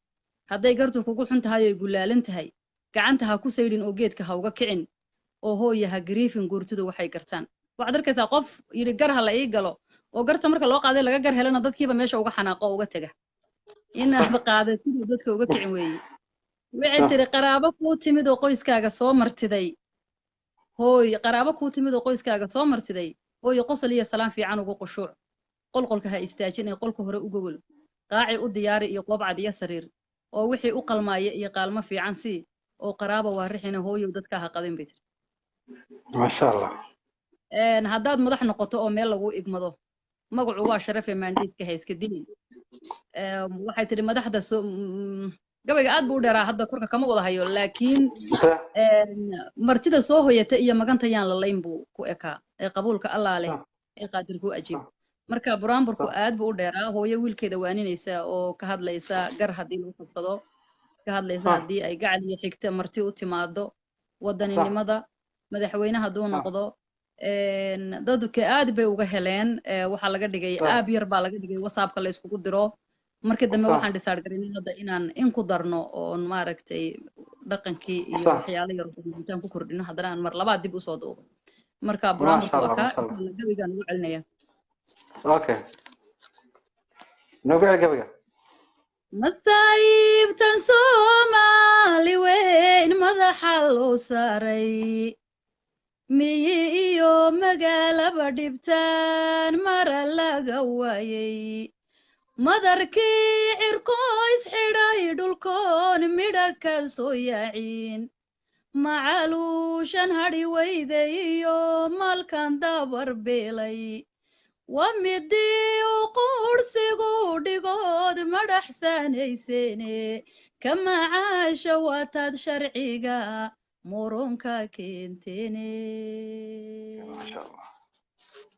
hadday gartu kugu xun tahay oy gulaalan tahay, gacanta ha ku saydhin oo geedka ha uga kicin, oo hooye ha gariifin guurtidu waxay gartaan." Waxaad arkaysaa qof yidhi gar ha la ii galo, oo garta marka loo qaaday laga gar helana dadkiiba meesha uga xanaaqo oo uga tega. Inaad qaadatid dadka uga kicin weeye. Waxay tiri: "Qaraabo kuu timid oo qoyskaaga soo martiday, hooy, qaraabo kuu timid oo qoyskaaga soo martiday, hooyo, qosol iyo salaan fiican ugu qushuuc. Qolqolka ha istaajin ee qolka hore u gogol. Qaaci u diyaari iyo qoobcad iyo sariir, oo wixii u qalmaaya iyo qaalmo fiican sii, oo qaraaba waa rixina, hooyow, dadka ha qadin," bay tiri. Maasha Allah. "Haddaad madax noqoto oo meel lagu igmado, magacu waa sharafe, maandhiidka ha iska dilin." Waxay tidhi madaxda soo gabayga aad buu u dheeraa, hadda korka kama wada hayo, laakiin martida soo hoyata iyo maganta yaan la layn buu ku ekaa, ee qabuulka Allaa leh ee qaadir ku ajiib. Marka buraanburku aad buu u dheeraa. Hooyo wiilkeeda waaninaysa oo ka hadlaysa gar haddii lagu qabsado, ka hadlaysa haddii ay gacal iyo xigta marti u timaado, wadaninimada, madaxweyne hadduu noqdo. Dadka aad bay uga heleen. Waxaa laga dhigay app yar baa laga dhigay WhatsAppka la iskugu diro. Markii dambe waxaan decide garinay hadda inaan in ku darno oon maaragtay dhaqankii iyo waxyaalo yar intaan ku kordhino, haddana aan mar labaad dib usoo duubo. Marka buraanburka waa kaa gabaygaan ugu celinaya. Okay, noogu celi gabayga. Mastaayibtan Soomaali weyn madaxa loo saaray, miyi iyo magaalaba dhibtaan mara laga waayey. Madarkii cirkoo isxidhay, dhulkoon midha ka soo yaacin, macaluushan hadhi weyday iyo maalkan dabar beelay, waa midii u quursigu dhigood madhaxsanayseene. Ka macaasha waataad sharciga muranka keenteene. Maasha Allah.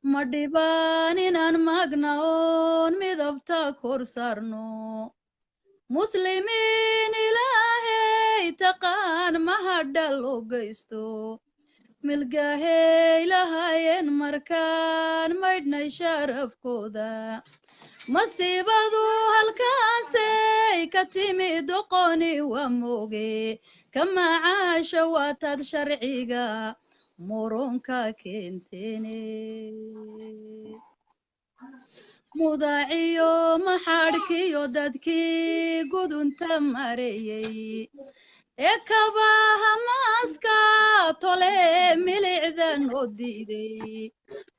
Ma dhibaan inaan magna oon midabta kor saarno. Muslimiin Ilaahay taqaan mahadha loo geysto, milgahey lahaayeen markaan maydhnay sharafkooda. Masiibadu halkaasay ka timi, doqoni waa mooge kamacaasha waataad sharciga muronka keenteene. Mudaaciyo maxadhkiyo dadkii gudunta mareeyey ee kabaha maaska tole milicdan oo diiday,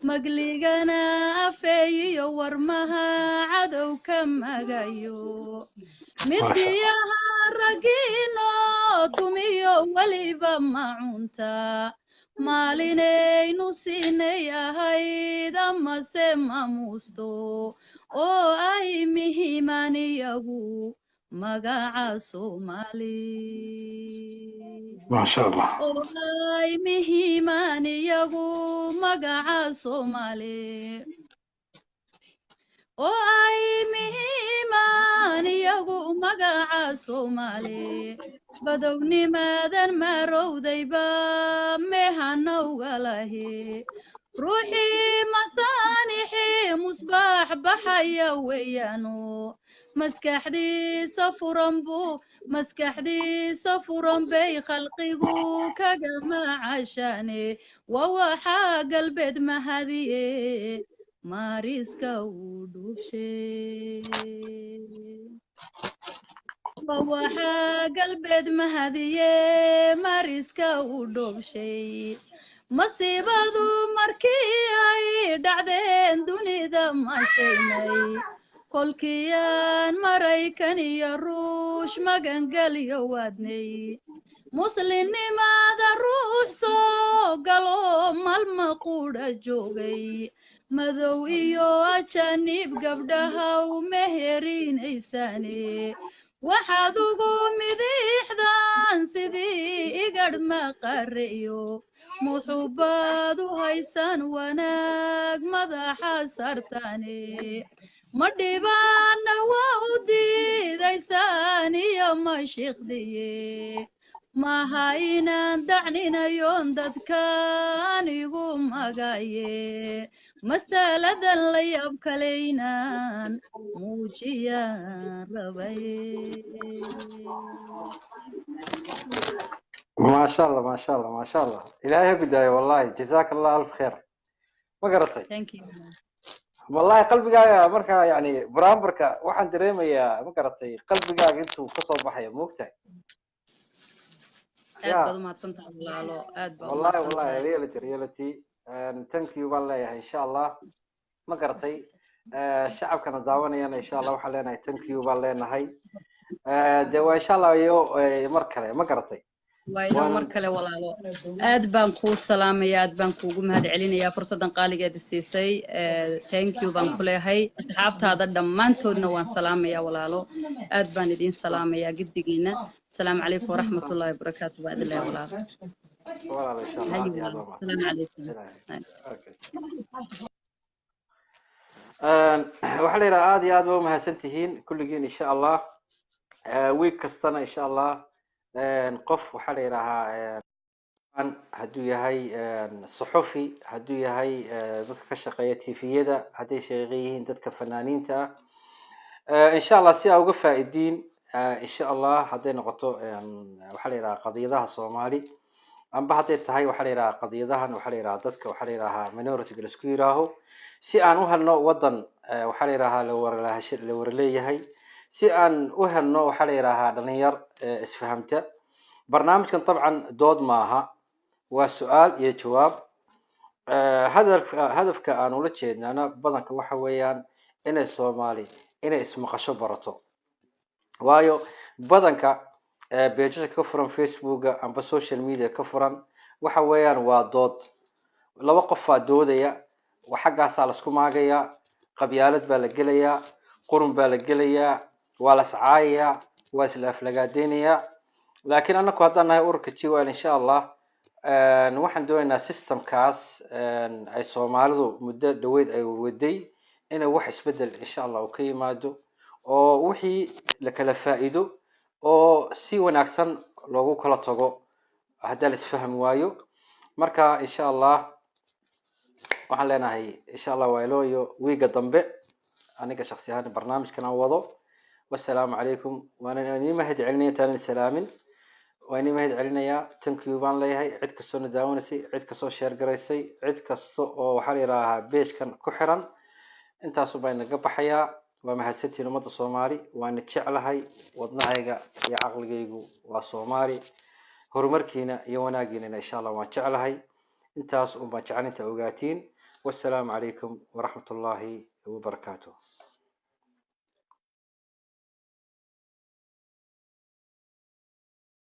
magligana afeeyiyo warmaha cadow ka magayo, midiyaha raggiino tumiyo weliba macunta maalinaynu siinay ahayd amase maamuusto oo ay mihiimaan iyagu magaca Soomaali. Maasha Allah. Oo ay mihiimaan iyagu magaca Soomaali, oo ay mihiimaan iyagu magaca Soomaali. Badownimadan marowdayba mehanowgalahi, ruuxii masaanixii musbaax baxaya weeyaano, maskaxdiisa furan buu, maskaxdiisa furan bay khalqigu kaga macashaane. Waa waxaa galbeed mahadiye maariska uu dhuubshe, waa waxaa galbeed mahadiye mariska uu dhoobshay. Masiibadu markii ay dhacdeen dunida mashaynay, kolkiyaan Maraykan iyo Ruush magangelyo waadnay, muslimnimada ruux soo galo malma quudha joogay, madow iyo ajaanib gabdhaha u meherinaysaane. Waxaad ugu midixdan sidii igadh maqareyo, muxubaad u haysaan wanaag madaxa sartaane. Ma dhibaana waa u diidaysaan iyo mashiiqdiye, maha inaan dacninayon dadkaan igu magaye, masaladan la yaab kaleynaan muujiyaan rabaye. Maasha Allah, maasha Allah, maasha Allah. Ilaahay ha gudaayo wallahi. Jazaaka Allah alf kheer. Ma garatay? Thank you. Wallahi qalbigaaga marka yani buraanbarka waxaan dareemayaa, ma garatay, qalbigaaga intuu kasoo baxayo, moogtahay? Aad baad umahadsantahay walaalo, aad baad wallahi wallahi umahadsantahay. Reality, reality, thank you baan leeyahay insha Allah. Ma garatay? Shacabkana daawanayana insha Allah waxaan leenahay thank you baan leenahay. Dee waa insha Allah iyo mar kale, ma garatay? Waa inoo mar kale walaalo. Aad baan kuu salaamaya, aad baan kuugu mahad celinayaa fursaddan qaaligeeda siisay. Thank you baan ku leeyahay. Asxaabtaada dhammaantoodna waan salaamayaa walaalo, aad baan idiin salaamayaa giddigiina. Asalaamu calaykum waraxmatullaahi wabarakaatu baa idin leeyahay walaalo. Walaalo insha Allah haye aad iyo aad walaalo, baa asalaamu calaykum. mahadsan. Okay. Waxaa la yidhaha aad iyo aad ba umahadsan tihiin kulligiin insha Allah. Week kastana insha Allah qof waxaa la yidhahaa hadduu yahay suxufi, hadduu yahay dadka ka shaqeeya TV-yada, hadday shaqeeya yihiin dadka fanaaniinta ah, insha Allah si aa uga faa'iidiin insha Allah, hadday noqoto waxaa la yidhahaa qadiyadaha Soomaali amba hadday tahay waxaa la yidhahaa qadiyadahan waxaa la yidhahaa dadka waxaa la yidhahaa minority-ga laisku yidhaaho, si aan u helno waddan waxaa la yidhahaa la waralahasho la waraleeyahay, si aan u helno waxaa la yidhahaa dhalinyar isfahamta. Barnaamijkan dabcan dood maaha, waa su-aal iyo jawaab. Hadafka aan ula jeednaana badanka waxa weeyaan inay Soomaali inay ismaqasho barato, waayo badanka pages ka furan Facebooka amba social media ka furan waxa weeyaan waa dood, laba qof baa doodaya, xaggaasaa laisku maagayaa, qabyaalad baa la gelayaa, qurun baa la gelayaa, waa la iscaayayaa, waa isla aflagaadeynayaa. Laakiin annaku haddaan nahay ururka GYL insha Allah Waxaan doonaynaa systemkaas ay Soomaalidu muddo dhaweyd ay waday inay wax isbedel insha Allah uu ka yimaado, oo wixii la kala faa'iido oo si wanaagsan loogu kala tago haddaa la isfahmi waayo. Marka insha Allah waxaan leenahay, insha Allah waa iloo iyo wiiga dambe, aniga shaksi ahaan barnaamijkan aan wado. Wassalaamu calaykum. Waana inii mahad celinaya, intaanan salaamin waa inii mahad celinayaa. Thank you baan leeyahay cid kastoo na daawanaysay, cid kastoo share garaysay, cid kasta oo waxaa la yidhaahaa page-kan ku xiran. Intaasu baa inaga baxayaa. Waa mahadsantihiin ummadda Soomaali, waana jeclahay, wadnahayga iyo caqligaygu waa Soomaali. Horumarkiina iyo wanaagiinana insha Allah waan jeclahay. Intaas un baan jecel inta ogaatiin. Wassalaamu calaykum waraxmat ullaahi wabarakaatuh.